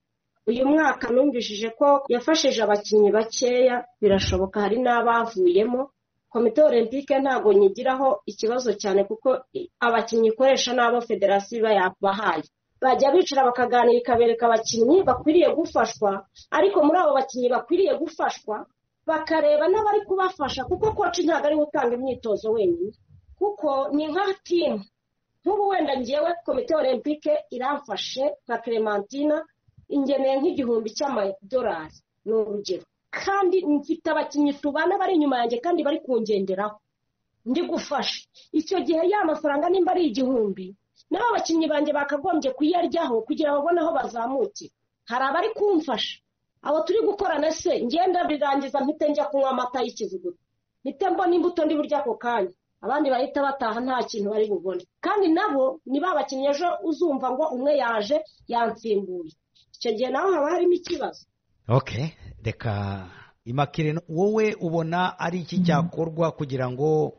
G: Uyu mwaka numvishije ko yafashije abakinnyi bakeya, birashoboka hari n'abavuyemo. Komite olympique ntabwo nyigiraho ikibazo cyane, kuko abakinnyi ikoresha n'abo federasiyo iba yabahaye. Bajya bicara bakaganira, ikabereka abakinnyi bakwiriye gufashwa, ariko muri abo bakinnyi bakwiriye gufashwa bakareba n'abari kubafasha, kuko koci ntabwo ari we utanga imyitozo wenyine, kuko ni nka timu. Nk'ubu wenda ngewe komite olympique iramfashe nka Clementina, ingeneye nk'igihumbi cy'amadolari ni urugero, kandi mfite abakinnyi tubana bari inyuma yanjye kandi bari kungenderaho ndi gufasha. Icyo gihe ya mafaranga nimba ari 1000, nabo abakinnyi banjye bakagombye kuyaryaho kugira babone aho bazamukira. Hari abari kumfasha, abo turi gukorana se ngenda birangiza mpite njya kunywa amata y'ikivuguto, mpite mbona imbuto ndi burya ako kanya, abandi bahita bataha nta kintu bari bubone. Kandi nabo ni ba bakinnyi ejo uzumva ngo umwe yaje yansimbuye, icyo gihe naho haba harimo ikibazo.
A: Okay, reka Imakire, wowe ubona ari iki cyakorwa kugira ngo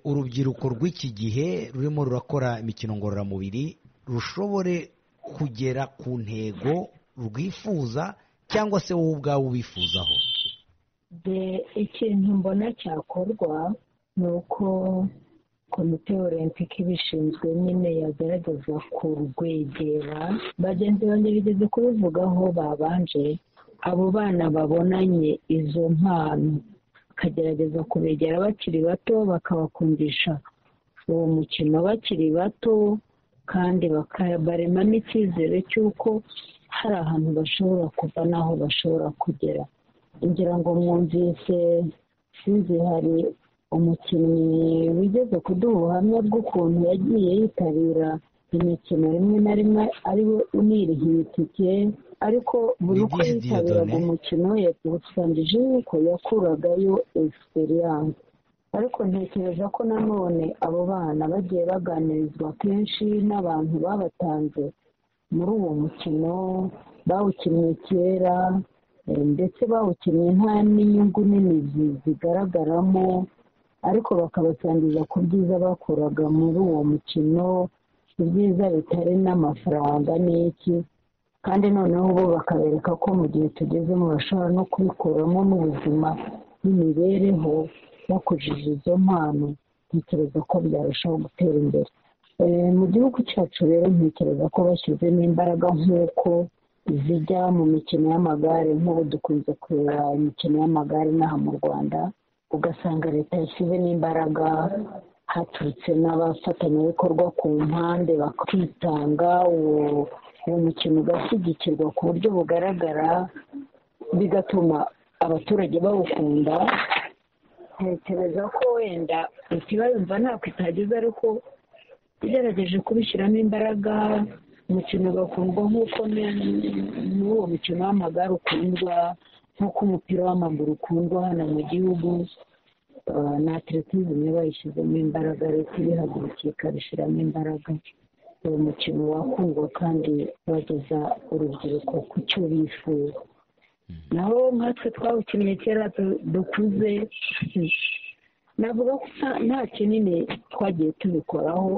A: urubyiruko rw'iki gihe rurimo rurakora imikino ngororamubiri rushobore kugera ku ntego rwifuza, cyangwa se wowe ubwawe ubifuzaho?
L: Ikintu mbona cyakorwa ni uko komite olempike ibishinzwe nyine yagerageza kurwegera. Bagenzi banjye bigeze kubivugaho babanje, abo bana babonanye izo mpano bakagerageza kubegera bakiri bato, bakabakundisha uwo mukino bakiri bato, kandi bakabaremamo icyizere cy'uko hari ahantu bashobora kuva n'aho bashobora kugera. Ngira ngo mwumvise, sinzi, hari umukinnyi wigeze kuduha ubuhamya bw'ukuntu yagiye yitabira imikino rimwe na rimwe ari we unirihiye itike, ariko buri uko yitabiraga umukino yawusangije yuko yakuragayo egisperiyanse. Ariko ntekereza ko nanone abo bana bagiye baganirizwa kenshi n'abantu babatanze muri uwo mukino, bawukinnye kera ndetse bawukinnye nta n'inyungu nini zigaragaramo, ariko bakabasangiza ku byiza bakuraga muri uwo mukino, ibyiza bitari n'amafaranga n'iki, kandi noneho bo bakabereka ko mu gihe tugezemo bashobora no kubikuramo n'ubuzima n'imibereho bakujije izo mpano. Ntekereza ko byarushaho gutera imbere mu gihugu cyacu. Rero ntekereza ko bashyizemo imbaraga nk'uko zijya mu mikino y'amagare, nk'ubu dukunze kureba imikino y'amagare n'aha mu Rwanda, ugasanga leta yashyizemo imbaraga, haturutse n'abafatanyabikorwa ku mpande bakitanga, uwo mukino ugashyigikirwa ku buryo bugaragara, bigatuma abaturage bawukunda. Ntekereza ko wenda ikibayumva ntabwo itageze, ariko igerageje kubishyiramo imbaraga, umukino ugakundwa nk'uko n'uwo mukino w'amagare ukundwa, nk'uko umupira w'amaguru ukundwa hano mu gihugu, na atletisme bayishyizemo imbaraga, leta ibihagurukiye ikabishyiramo imbaraga, uwo mukino wakundwa kandi wageza urubyiruko ku cyo bifuza. Naho nkatwe twawukinnye kera dukuze, navuga ko nta kinini twagiye tubikoraho,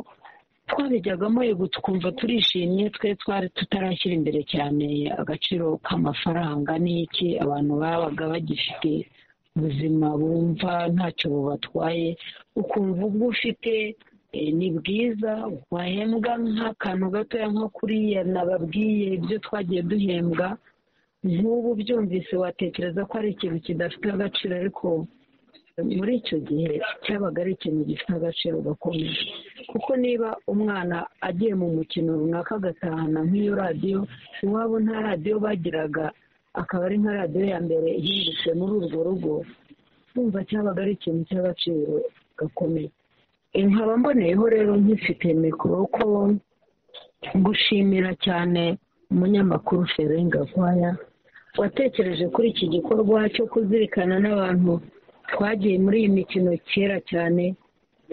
L: twabijyagamo yego tukumva turishimye, twe twari tutarashyira imbere cyane agaciro k'amafaranga n'iki, abantu babaga bagifite ubuzima bumva ntacyo bubatwaye, ukumva ubwo ufite ni bwiza, wahembwa nk'akantu gatoya nko kuriya nababwiye ibyo twagiye duhembwa, nk'ubu byumvise watekereza ko ari ikintu kidafite agaciro, ariko muri icyo gihe cyabaga ari ikintu gifite agaciro gakomeye, kuko niba umwana agiye mu mukino runaka agatahana nk'iyo radiyo, iwabo nta radiyo bagiraga, akaba ari nka radiyo ya mbere ihindutse muri urwo rugo, kumva cyabaga ari ikintu cy'agaciro gakomeye. Nkaba mboneyeho rero nkifite mikoro ko gushimira cyane umunyamakuru Ferenga Gakwaya watekereje kuri iki gikorwa cyo kuzirikana n'abantu twagiye muri iyi mikino kera cyane,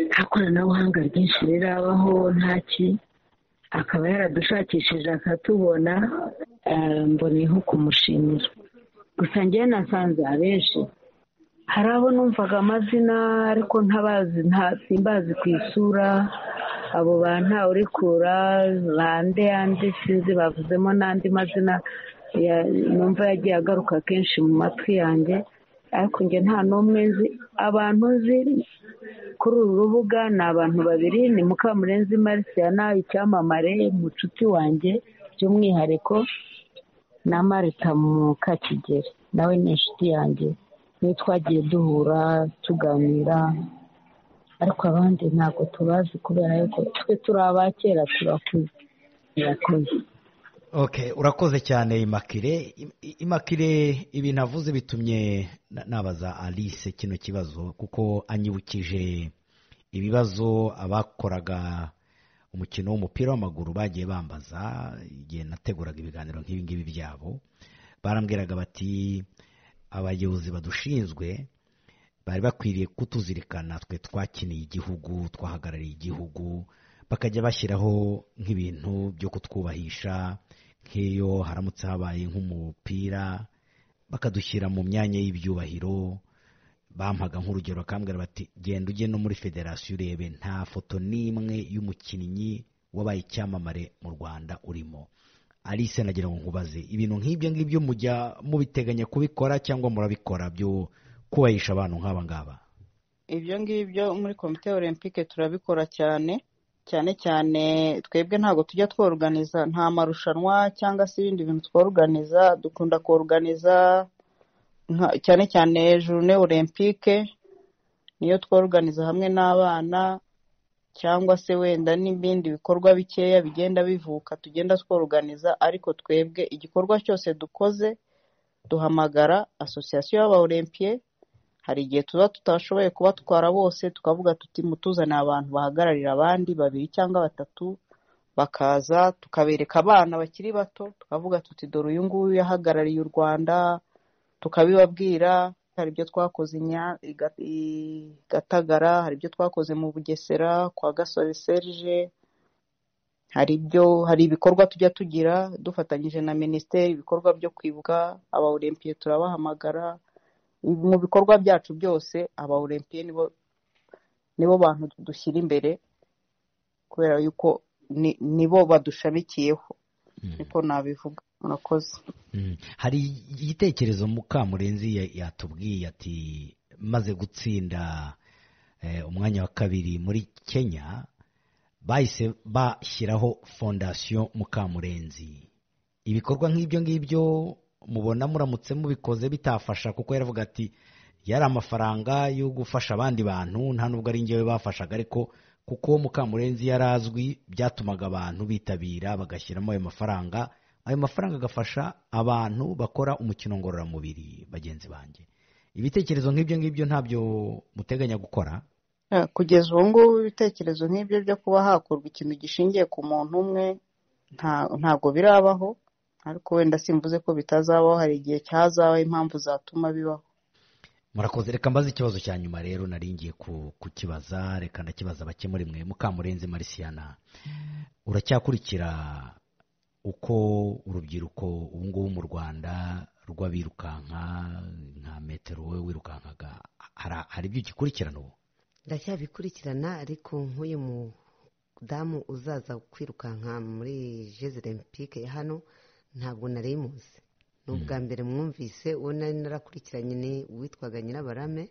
L: nta koranabuhanga ryinshi rirabaho, ntaki, akaba yaradushakishije akatubona, mboneyeho kumushimira. Gusa njyewe nasanze abenshi hari abo numvaga amazina ariko ntabazi, simbazi ku isura, abo ba Ntawurikura bande yandi sinzi, bavuzemo n'andi mazina numva yagiye agaruka kenshi mu matwi yanjye, ariko njye nta n'umwe nzi. Abantu nzi kuri uru rubuga ni abantu babiri, ni Mukamurenzi Marciana icyamamare mucuti wanjye by'umwihariko, na Marita Mukakigeri nawe ni inshuti yanjye, niyo twagiye duhura tuganira, ariko abandi ntabwo tubazi kubera yuko twe turi abakera turakuze. Murakoze.
A: Okay, urakoze cyane Immaculée. Immaculée, ibintu avuze bitumye nabaza Alice kino kibazo, kuko anyibukije ibibazo abakoraga umukino w'umupira w'amaguru bagiye bambaza igihe nateguraga ibiganiro nk'ibi ngibi byabo. Barambwiraga bati abayobozi badushinzwe bari bakwiriye kutuzirikana, twe twakiniye igihugu, twahagarariye igihugu, bakajya bashyiraho nk'ibintu byo kutwubahisha, nk'iyo haramutse habaye nk'umupira bakadushyira mu myanya y'ibyubahiro. Bampaga nk'urugero bakambwira bati genda ujye no muri federasiyo urebe, nta foto n'imwe y'umukinnyi wabaye icyamamare mu Rwanda urimo. Alice, nagira ngo nkubaze, ibintu nk'ibyo ngibyo mujya mubiteganya kubikora cyangwa murabikora byo kubahisha abantu nk'aba ngaba?
D: Ibyo ngibyo muri komite olympique turabikora cyane cyane cyane. Twebwe ntabwo tujya tworuganiza, nta marushanwa cyangwa se ibindi bintu tworuganiza. Dukunda koruganiza cyane cyane journée olympique, niyo tworuganiza hamwe n'abana, cyangwa se wenda n'ibindi bikorwa bikeya bigenda bivuka tugenda tworuganiza. Ariko twebwe igikorwa cyose dukoze duhamagara association y'aba-olympien. Hari igihe tuba tutashoboye kubatwara bose, tukavuga tuti mutuzane abantu bahagararira abandi babiri cyangwa batatu, bakaza tukabereka abana bakiri bato, tukavuga tuti dore uyu nguyu yahagarariye u Rwanda, tukabibabwira. Hari ibyo twakoze i Gatagara, hari ibyo twakoze mu Bugesera kwa Gasore Serge, hari ibikorwa tujya tugira dufatanyije na minisiteri, ibikorwa byo kwibuka aba-olympien turabahamagara. Mu bikorwa byacu byose aba-olympien nibo bantu dushyira imbere, kubera yuko nibo badushamikiyeho, niko nabivuga. Murakoze.
A: Hari igitekerezo Mukamurenzi yatubwiye ati maze gutsinda umwanya wa kabiri muri Kenya, bahise bashyiraho fondation Mukamurenzi. Ibikorwa nk'ibyo ngibyo mubona muramutse mubikoze bitafasha? Kuko yaravuga ati yari amafaranga yo gufasha abandi bantu, nta nubwo ari njyewe bafashaga, ariko kuko Mukamurenzi yarazwi byatumaga abantu bitabira bagashyiramo ayo mafaranga, ayo mafaranga agafasha abantu bakora umukino ngororamubiri bagenzi banjye. Ibitekerezo nk'ibyo ngibyo ntabyo muteganya gukora?
D: Kugeza ubu ngubu ibitekerezo nk'ibyo byo kuba hakorwa ikintu gishingiye ku muntu umwe ntabwo birabaho, ariko wenda simvuze ko bitazabaho, hari igihe cyazabaho impamvu zatuma bibaho.
A: Murakoze. Reka mbaze ikibazo cya nyuma rero nari ngiye kukibaza, reka ndakibaza bake muri mwe. Mukamurenzi Marisiana, uracyakurikira uko urubyiruko ubu ngubu mu Rwanda rw'abirukanka nka metero wowe wirukankaga, hari ibyo ugikurikirana ubu?
M: Ndacyabikurikirana, ariko nk'uyu mudamu uzaza kwirukanka muri Jeux Olympiques ya hano ntabwo nari muzi, ni ubwa mbere mwumvise. Uwo nari narakurikiranye ni uwitwaga Nyirabarame,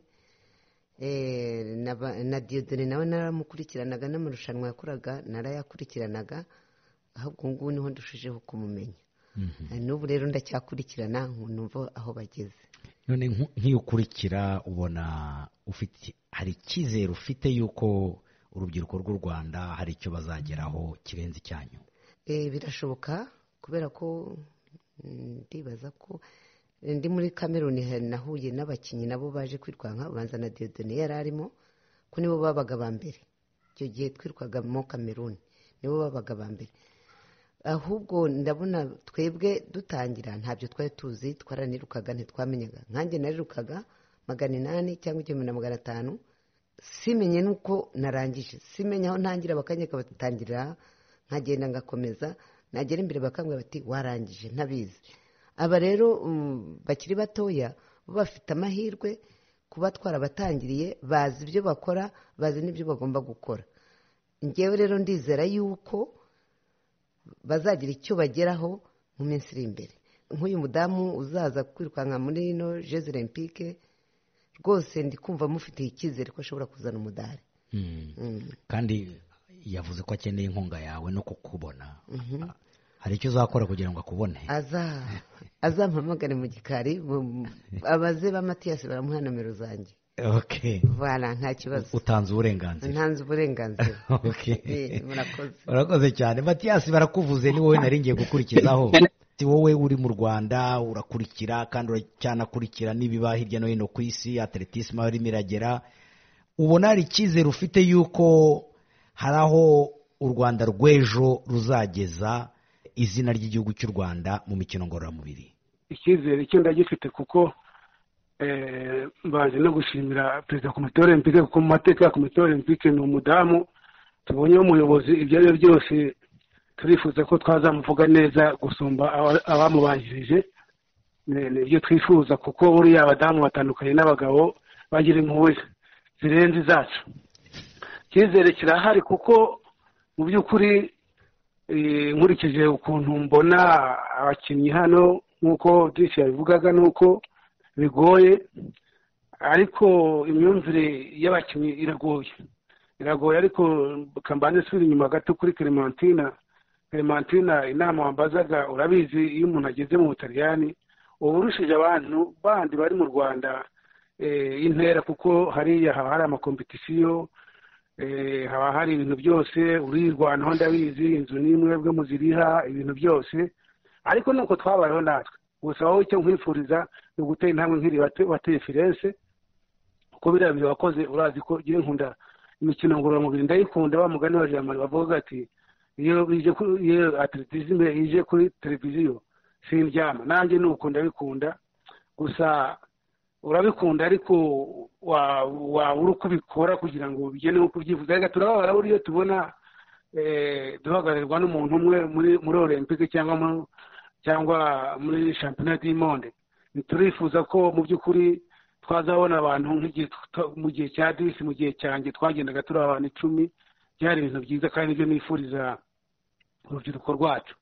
M: na Dieudonné nawe naramukurikiranaga, n'amarushanwa yakoraga narayakurikiranaga, ahubwo ngubu niho ndushijeho kumumenya. N'ubu rero ndacyakurikirana numva aho bageze.
A: None nk'iyo ukurikira ubona ufite, hari icyizere ufite yuko urubyiruko rw'u Rwanda hari icyo bazageraho kirenze icyanyu?
M: Birashoboka, kubera ko ndibaza ko ndi muri Cameroon nahuye n'abakinnyi nabo baje kwirukanka, ubanza na Dieudonné yari arimo, ko nibo babaga ba mbere icyo gihe twirwaga mu Cameroon, nibo babaga ba mbere. Ahubwo ndabona twebwe dutangira ntabyo twari tuzi, twaranirukaga ntitwamenyaga. Nkanjye narirukaga 800 cyangwa 1500, simenye nuko narangije, simenye aho ntangira, bakanyeka batangira, nkagenda ngakomeza, nagera imbere bakambwira bati warangije, ntabizi. Aba rero bakiri batoya bo bafite amahirwe kuba twarabatangiriye, bazi ibyo bakora, bazi n'ibyo bagomba gukora. Njyewe rero ndizera yuko bazagira icyo bageraho mu minsi iri imbere. Nk'uyu mudamu uzaza kwirukanka muri ino Jeux Olympiques, rwose ndi kumva mufitiye icyizere ko ashobora kuzana umudari.
A: Kandi yavuze ko akeneye inkunga yawe no kukubona. Hari icyo uzakora kugira ngo akubone?
M: Azampamagare mu gikari, abaze ba Matiyasi baramuha nomero zanjye.
A: Okay.
M: Voilà, nta kibazo.
A: Utanze uburenganzira.
M: Ntanze uburenganzira.
A: Okay.
M: Murakoze.
A: Murakoze cyane. Matiyasi barakuvuze, ni wowe nari ngiye gukurikizaho. Si wowe uri mu Rwanda urakurikira kandi uracyanakurikira n'ibiba hirya no hino ku isi, atletisme aho irimo iragera. Ubona hari icyizere ufite yuko hari aho u Rwanda rw'ejo ruzageza izina ry'igihugu cy'u Rwanda mu mikino ngororamubiri?
C: Icyizere cyo ndagifite, kuko mbaje no gushimira perezida wa komite olympique, kuko mu mateka ya komite olympique ni umudamu tubonye w'umuyobozi. Ibyo ari byo byose turifuza ko twazamuvuga neza gusumba abamubanjirije, nibyo twifuza, kuko buriya abadamu batandukanye n'abagabo bagira impuhwe zirenze izacu. Icyizere kirahari, kuko mu by'ukuri nkurikije ukuntu mbona abakinnyi hano, nk'uko byinshi yabivugaga, nuko bigoye, Ariko imyumvire y'abakinnyi iragoye ariko kambane nsubira inyuma gato kuri Clementina. Clementina, inama wambazaga, urabizi iyo umuntu ageze mu Butaliyani uba urushije abantu bandi bari mu Rwanda intera, kuko hariya haba hari amakompetisiyo, haba hari ibintu byose, urirwanaho ndabizi, inzu n'imwe bwe muziriha, ibintu byose. Ariko nuko twabayeho natwe. Gusa wowe icyo nkwifuriza ni ugutera intambwe nk'iri wateye Firenze, kuko biriya bintu wakoze urazi ko ngira nkunda imikino ngororamubiri, ndayikunda. Wa mugani wa Jamali bavuga ati iyo ije iyo atletisme ije kuri televiziyo sindyama, nanjye nuko ndabikunda. Gusa urabikunda ariko wabura uko ubikora kugira ngo bigende nk'uko ubyifuza. Reka turababara buriya tubona duhagararirwa n'umuntu umwe muri Olympique cyangwa muri Championnat du Monde. Turifuza ko mu by'ukuri twazabona abantu mu gihe cya disi, mu gihe cyanjye twagendaga turi abantu 10, byari ibintu byiza kandi nibyo nifuriza urubyiruko rwacu.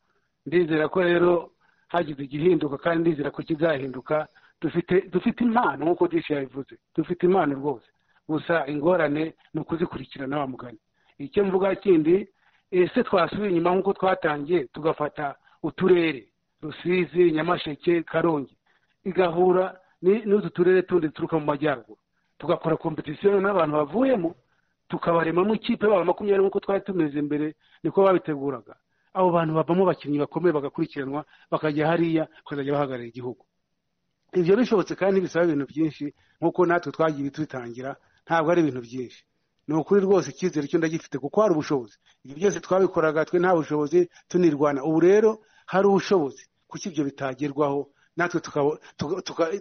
C: Ndizera ko rero hagize igihinduka kandi ndizera ko kizahinduka. Dufite impano nk'uko disi yabivuze, dufite impano rwose, gusa ingorane ni ukuzikurikirana wa mugani. Icyo mvuga kindi, ese twasubiye inyuma nk'uko twatangiye tugafata uturere Rusizi, Nyamasheke, Karongi, igahura n'utu turere tundi duturuka mu majyaruguru, tugakora kompetisiyo n'abantu bavuyemo, tukabaremamo ikipe baba 20 nk'uko twari tumeze mbere, niko babiteguraga. Abo bantu bavamo abakinnyi bakomeye bagakurikiranwa, bakajya hariya bakazajya bahagararira igihugu. Ibyo bishobotse kandi bisaba ibintu byinshi nk'uko natwe twagiye tubitangira, ntabwo ari ibintu byinshi. Ni ukuri rwose icyizere cyo ndagifite kuko hari ubushobozi. Ibyo byose twabikoraga twe nta bushobozi, tunirwana. Ubu rero hari ubushobozi, kuki ibyo bitagerwaho natwe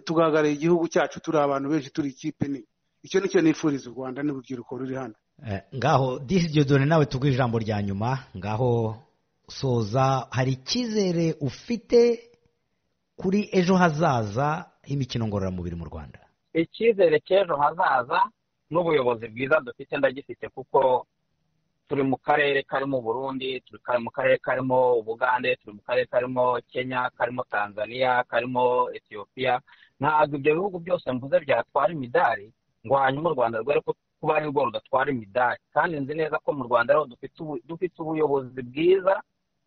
C: tugahagararira igihugu cyacu turi abantu benshi, turi ikipe nini. Icyo nicyo nifuriza u Rwanda n'urubyiruko ruri hano.
A: Ngaho Disi Dieudonné, nawe tuguhe ijambo rya nyuma, ngaho soza. Hari icyizere ufite kuri ejo hazaza h'imikino ngororamubiri mu Rwanda?
I: Icyizere cy'ejo hazaza n'ubuyobozi bwiza dufite ndagifite, kuko turi mu karere karimo Burundi, turi mu karere karimo Ubugande, turi mu karere karimo Kenya, karimo Tanzania, karimo Ethiopia. Ntabwo ibyo bihugu byose mvuze byatwara imidari ngo hanyuma u Rwanda rwere kuba ari rwo rudatwara imidari. Kandi nzi neza ko mu Rwanda rero dufite ubuyobozi bwiza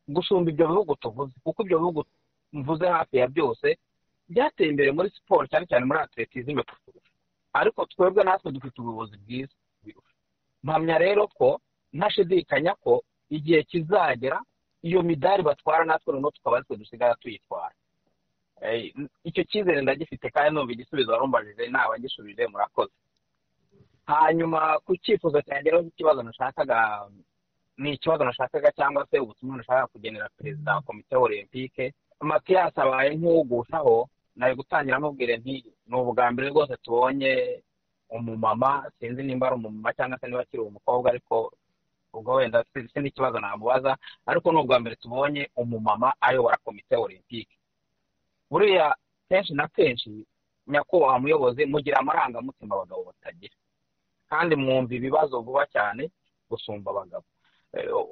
I: gusumba ibyo bihugu tuvuze, kuko ibyo bihugu mvuze hafi ya byose byateye imbere muri siporo, cyane cyane muri atletisme kuturusha. Ariko twebwe natwe dufite ubuyobozi bwiza. Mpamya rero ko ntashidikanya ko igihe kizagera iyo midari batwara natwe noneho tukaba aritwe dusigara tuyitwara. Icyo cyizere ndagifite kandi numva igisubizo warumbajije naba ngishubije, murakoze. Hanyuma ku cyifuzo cyanjye rero, ikibazo nashakaga ni ikibazo nashakaga cyangwa se ubutumwa nashakaga kugenera perezida wa komite olympique Mathias abaye nk'ugushaho, nari gutangira amubwire nti ni ubwa mbere rwose tubonye umumama, sinzi nimba ari umumama cyangwa se niba akiri umukobwa, ariko ubwo wenda sinzi n'ikibazo namubaza, ariko ni ubwa mbere tubonye umumama ayobora komite olympique. Buriya kenshi na kenshi nyakubahwa muyobozi mugira amarangamutima abagabo batagira, kandi mwumva ibibazo vuba cyane gusumba abagabo.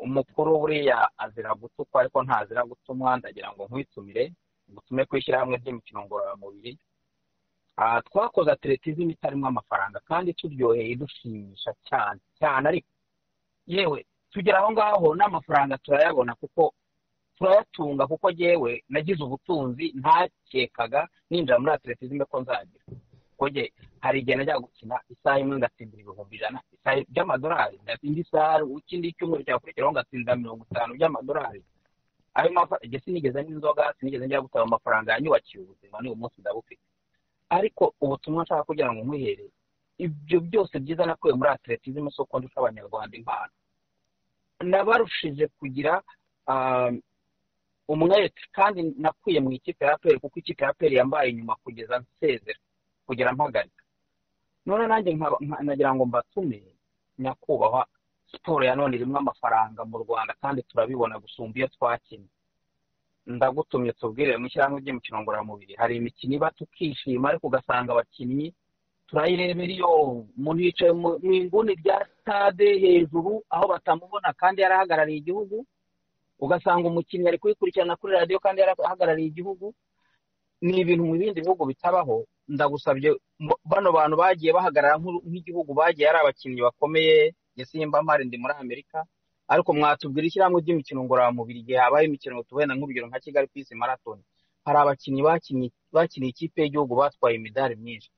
I: Umukuru buriya azira gutukwa ariko ntazira gutumwa. Ndagira ngo nkwitumire ngutume ku ishyirahamwe ry'imikino ngororamubiri. Twakoze atletism itarimo amafaranga kandi turyoheye, idushimisha cyane cyane, ariko yewe tugera aho ngaho n'amafaranga turayabona kuko turayatunga, kuko yewe nagize ubutunzi ntakekaga ninjira muri atletism ko nzagira. Kuko hari igihe najya gukina isaha imwe ngatsindira 100,000 isaha by'amadolari, indi isaha ikindi cyumweru cyakurikiraho ngatsinda 50 by'amadolari. Ayo mafaranga sinigeze n'inzoga, sinigeze njya gutaba amafaranga yanyubakiye ubuzima, n'uyu munsi ndabufite. Ariko ubutumwa nshaka kugira ngo nkwihere, ibyo byose byiza nakuye muri atletism soko ndusha abanyarwanda impano, nabarushije kugira umwete, kandi nakuye mu ikipe ya APR, kuko ikipe ya APR yambaye inyuma kugeza nsezera, kugera mpagarika. None nanjye nagira ngo mbatume nyakubahwa, siporo ya none irimo amafaranga mu Rwanda kandi turabibona gusumba iyo twakinnye. Ndagutumye tubwire mu ishyirahamwe ry'imikino ngororamubiri, hari imikino iba tukishima ariko ugasanga abakinnyi turayirebera iyo umuntu yicaye mu inguni rya stade hejuru aho batamubona kandi yarahagarariye igihugu, ugasanga umukinnyi ari kuyikurikirana kuri radiyo kandi yarahagarariye igihugu. Ni ibintu mu bindi bihugu bitabaho. Ndagusabye, bano bantu bagiye bahagarara nk'igihugu, bagiye ari abakinnyi bakomeye. Simba mpari ndi muri Amerika, ariko mwatubwira ishyirahamwe ry'imikino ngororamubiri igihe habaye imikino, tubona nk'urugero nka Kigali Peace Marathon, hari abakinnyi bakiniye ikipe y'igihugu batwaye imidari myinshi.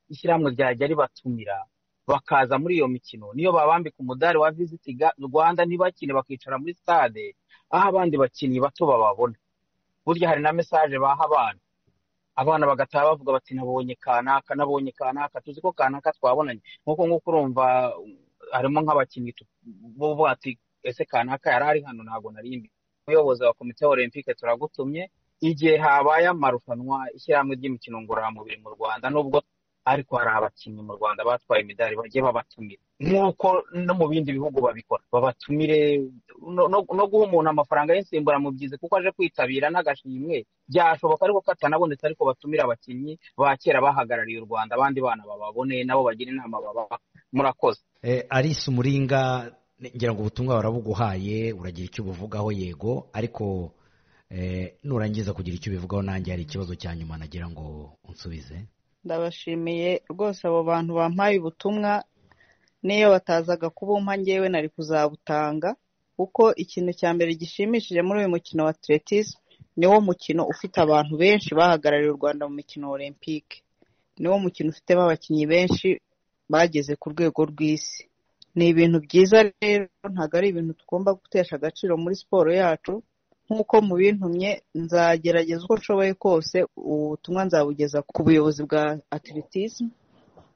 I: Ishyirahamwe ryajya ribatumira bakaza muri iyo mikino, niyo babambika umudari wa Visit Rwanda ntibakine, bakicara muri stade aho abandi bakinnyi bato bababona. Burya hari na message baha abana, abana bagataha bavuga bati nabonye kanaka, nabonye kanaka, tuzi ko kanaka twabonanye. Nk'uko urumva harimo nk'abakinnyi bo ati ese kanaka yari ari hano, ntabwo narimbi. Umuyobozi wa komite olympique turagutumye, igihe habaye amarushanwa ishyirahamwe ry'imikino ngororamubiri mu Rwanda, nubwo ariko hari abakinnyi mu Rwanda batwaye imidari, bagiye babatumira nk'uko no mu bindi bihugu babikora, babatumire. No guha umuntu amafaranga y'insimburamubyizi kuko aje kwitabira n'agashimwe byashoboka, ariko katanabonetse, ariko batumira abakinnyi ba kera bahagarariye u Rwanda, abandi bana bababone nabo bagira inama baba. Murakoze.
A: Alice Umuringa, ngira ngo ubutumwa barabuguhaye, uragira icyo ubuvugaho? Yego, ariko nurangiza kugira icyo ubivugaho nanjye hari ikibazo cya nyuma nagira ngo unsubize.
D: Ndabashimiye rwose abo bantu bampaye ubutumwa, n'iyo batazaga kubumpa ngewe nari kuzabutanga, kuko ikintu cya mbere gishimishije muri uyu mukino wa atletisme, niwo mukino ufite abantu benshi bahagarariye u Rwanda mu mikino olympique, niwo mukino ufitemo abakinnyi benshi bageze ku rwego rw'isi. Ni ibintu byiza rero, ntabwo ari ibintu tugomba gutesha agaciro muri siporo yacu. Nk'uko mubintumye, nzagerageza uko nshoboye kose, ubutumwa nzabugeza ku buyobozi bwa atletisme,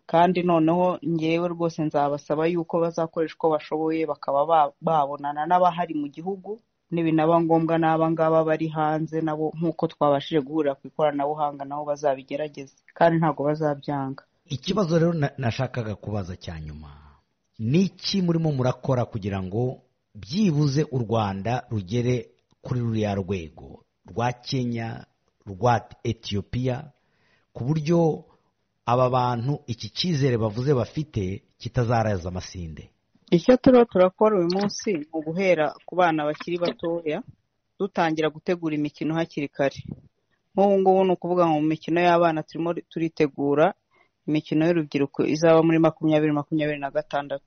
D: kandi noneho ngewe rwose nzabasaba yuko bazakoresha uko bashoboye bakaba babonana n'abahari mu gihugu, nibinaba ngombwa n'aba ngaba bari hanze nabo nk'uko twabashije guhurira ku ikoranabuhanga nabo bazabigerageza, kandi ntabwo bazabyanga.
A: Ikibazo rero nashakaga kubaza cya nyuma, ni iki murimo murakora kugira ngo byibuze u Rwanda rugere kuri ruriya rwego rwa Kenya, rwa Ethiopia, ku buryo aba bantu iki cyizere bavuze bafite kitazaraza amasinde?
D: Icyo turiho turakora uyu munsi ni uguhera ku bana bakiri batoya, dutangira gutegura imikino hakiri kare. Nk'ubu ngubu ni ukuvuga ngo mu mikino y'abana turimo turitegura imikino y'urubyiruko izaba muri 2026.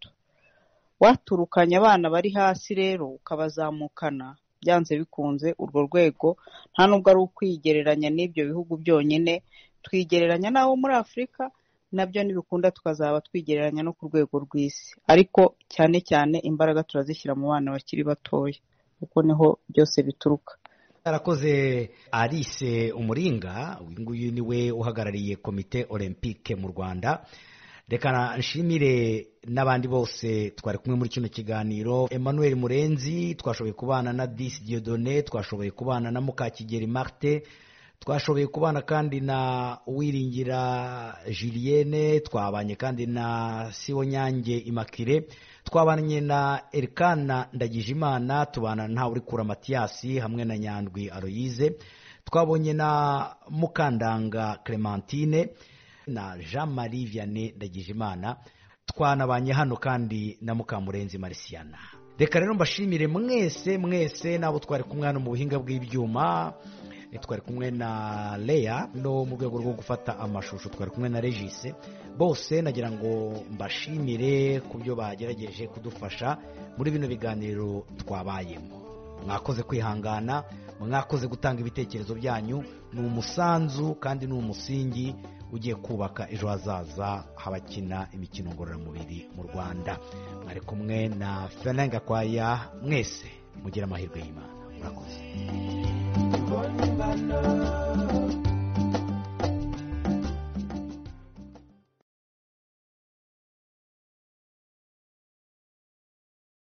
D: Waturukanye abana bari hasi rero ukabazamukana, byanze bikunze urwo rwego nta nubwo ari ukwigereranya n'ibyo bihugu byonyine, twigereranya n'abo muri Afurika, nabyo nibikunda tukazaba twigereranya no ku rwego rw'isi, ariko cyane cyane imbaraga turazishyira mu bana bakiri batoya kuko niho byose bituruka.
A: Arakoze Alice Umuringa, uyu nguyu niwe uhagarariye komite olympique mu Rwanda. Reka nshimire n'abandi bose twari kumwe muri kino kiganiro. Emmanuel Murenzi, twashoboye kubana na Disi Dieudonné, twashoboye kubana na Mukakigeri Marthe, twashoboye kubana kandi na Uwiringira Julienne, twabanye kandi na Sibonyange Immaculée, twabanye na Erikana Ndagijimana, tubana na Ntawurikura Mathias hamwe na Nyandwi Aloyize, twabonye na Mukandanga Clementine na Jean Marie Vianney Ndagijimana, twanabanye hano kandi na Mukamurenzi Marciana. Reka rero mbashimire mwese mwese nabo twari kumwe hano mu buhinga bw'ibyuma, twari kumwe na Leya no mu rwego rwo gufata amashusho twari kumwe na Regis. Bose nagira ngo mbashimire ku byo bagerageje kudufasha muri bino biganiro twabayemo. Mwakoze kwihangana, mwakoze gutanga ibitekerezo byanyu, ni umusanzu kandi ni umusingi ugiye kubaka ejo hazaza habakina imikino ngororamubiri mu Rwanda. Mwari kumwe na Ferenga Gakwaya, mwese mugira amahirwe y'Imana. Murakoze.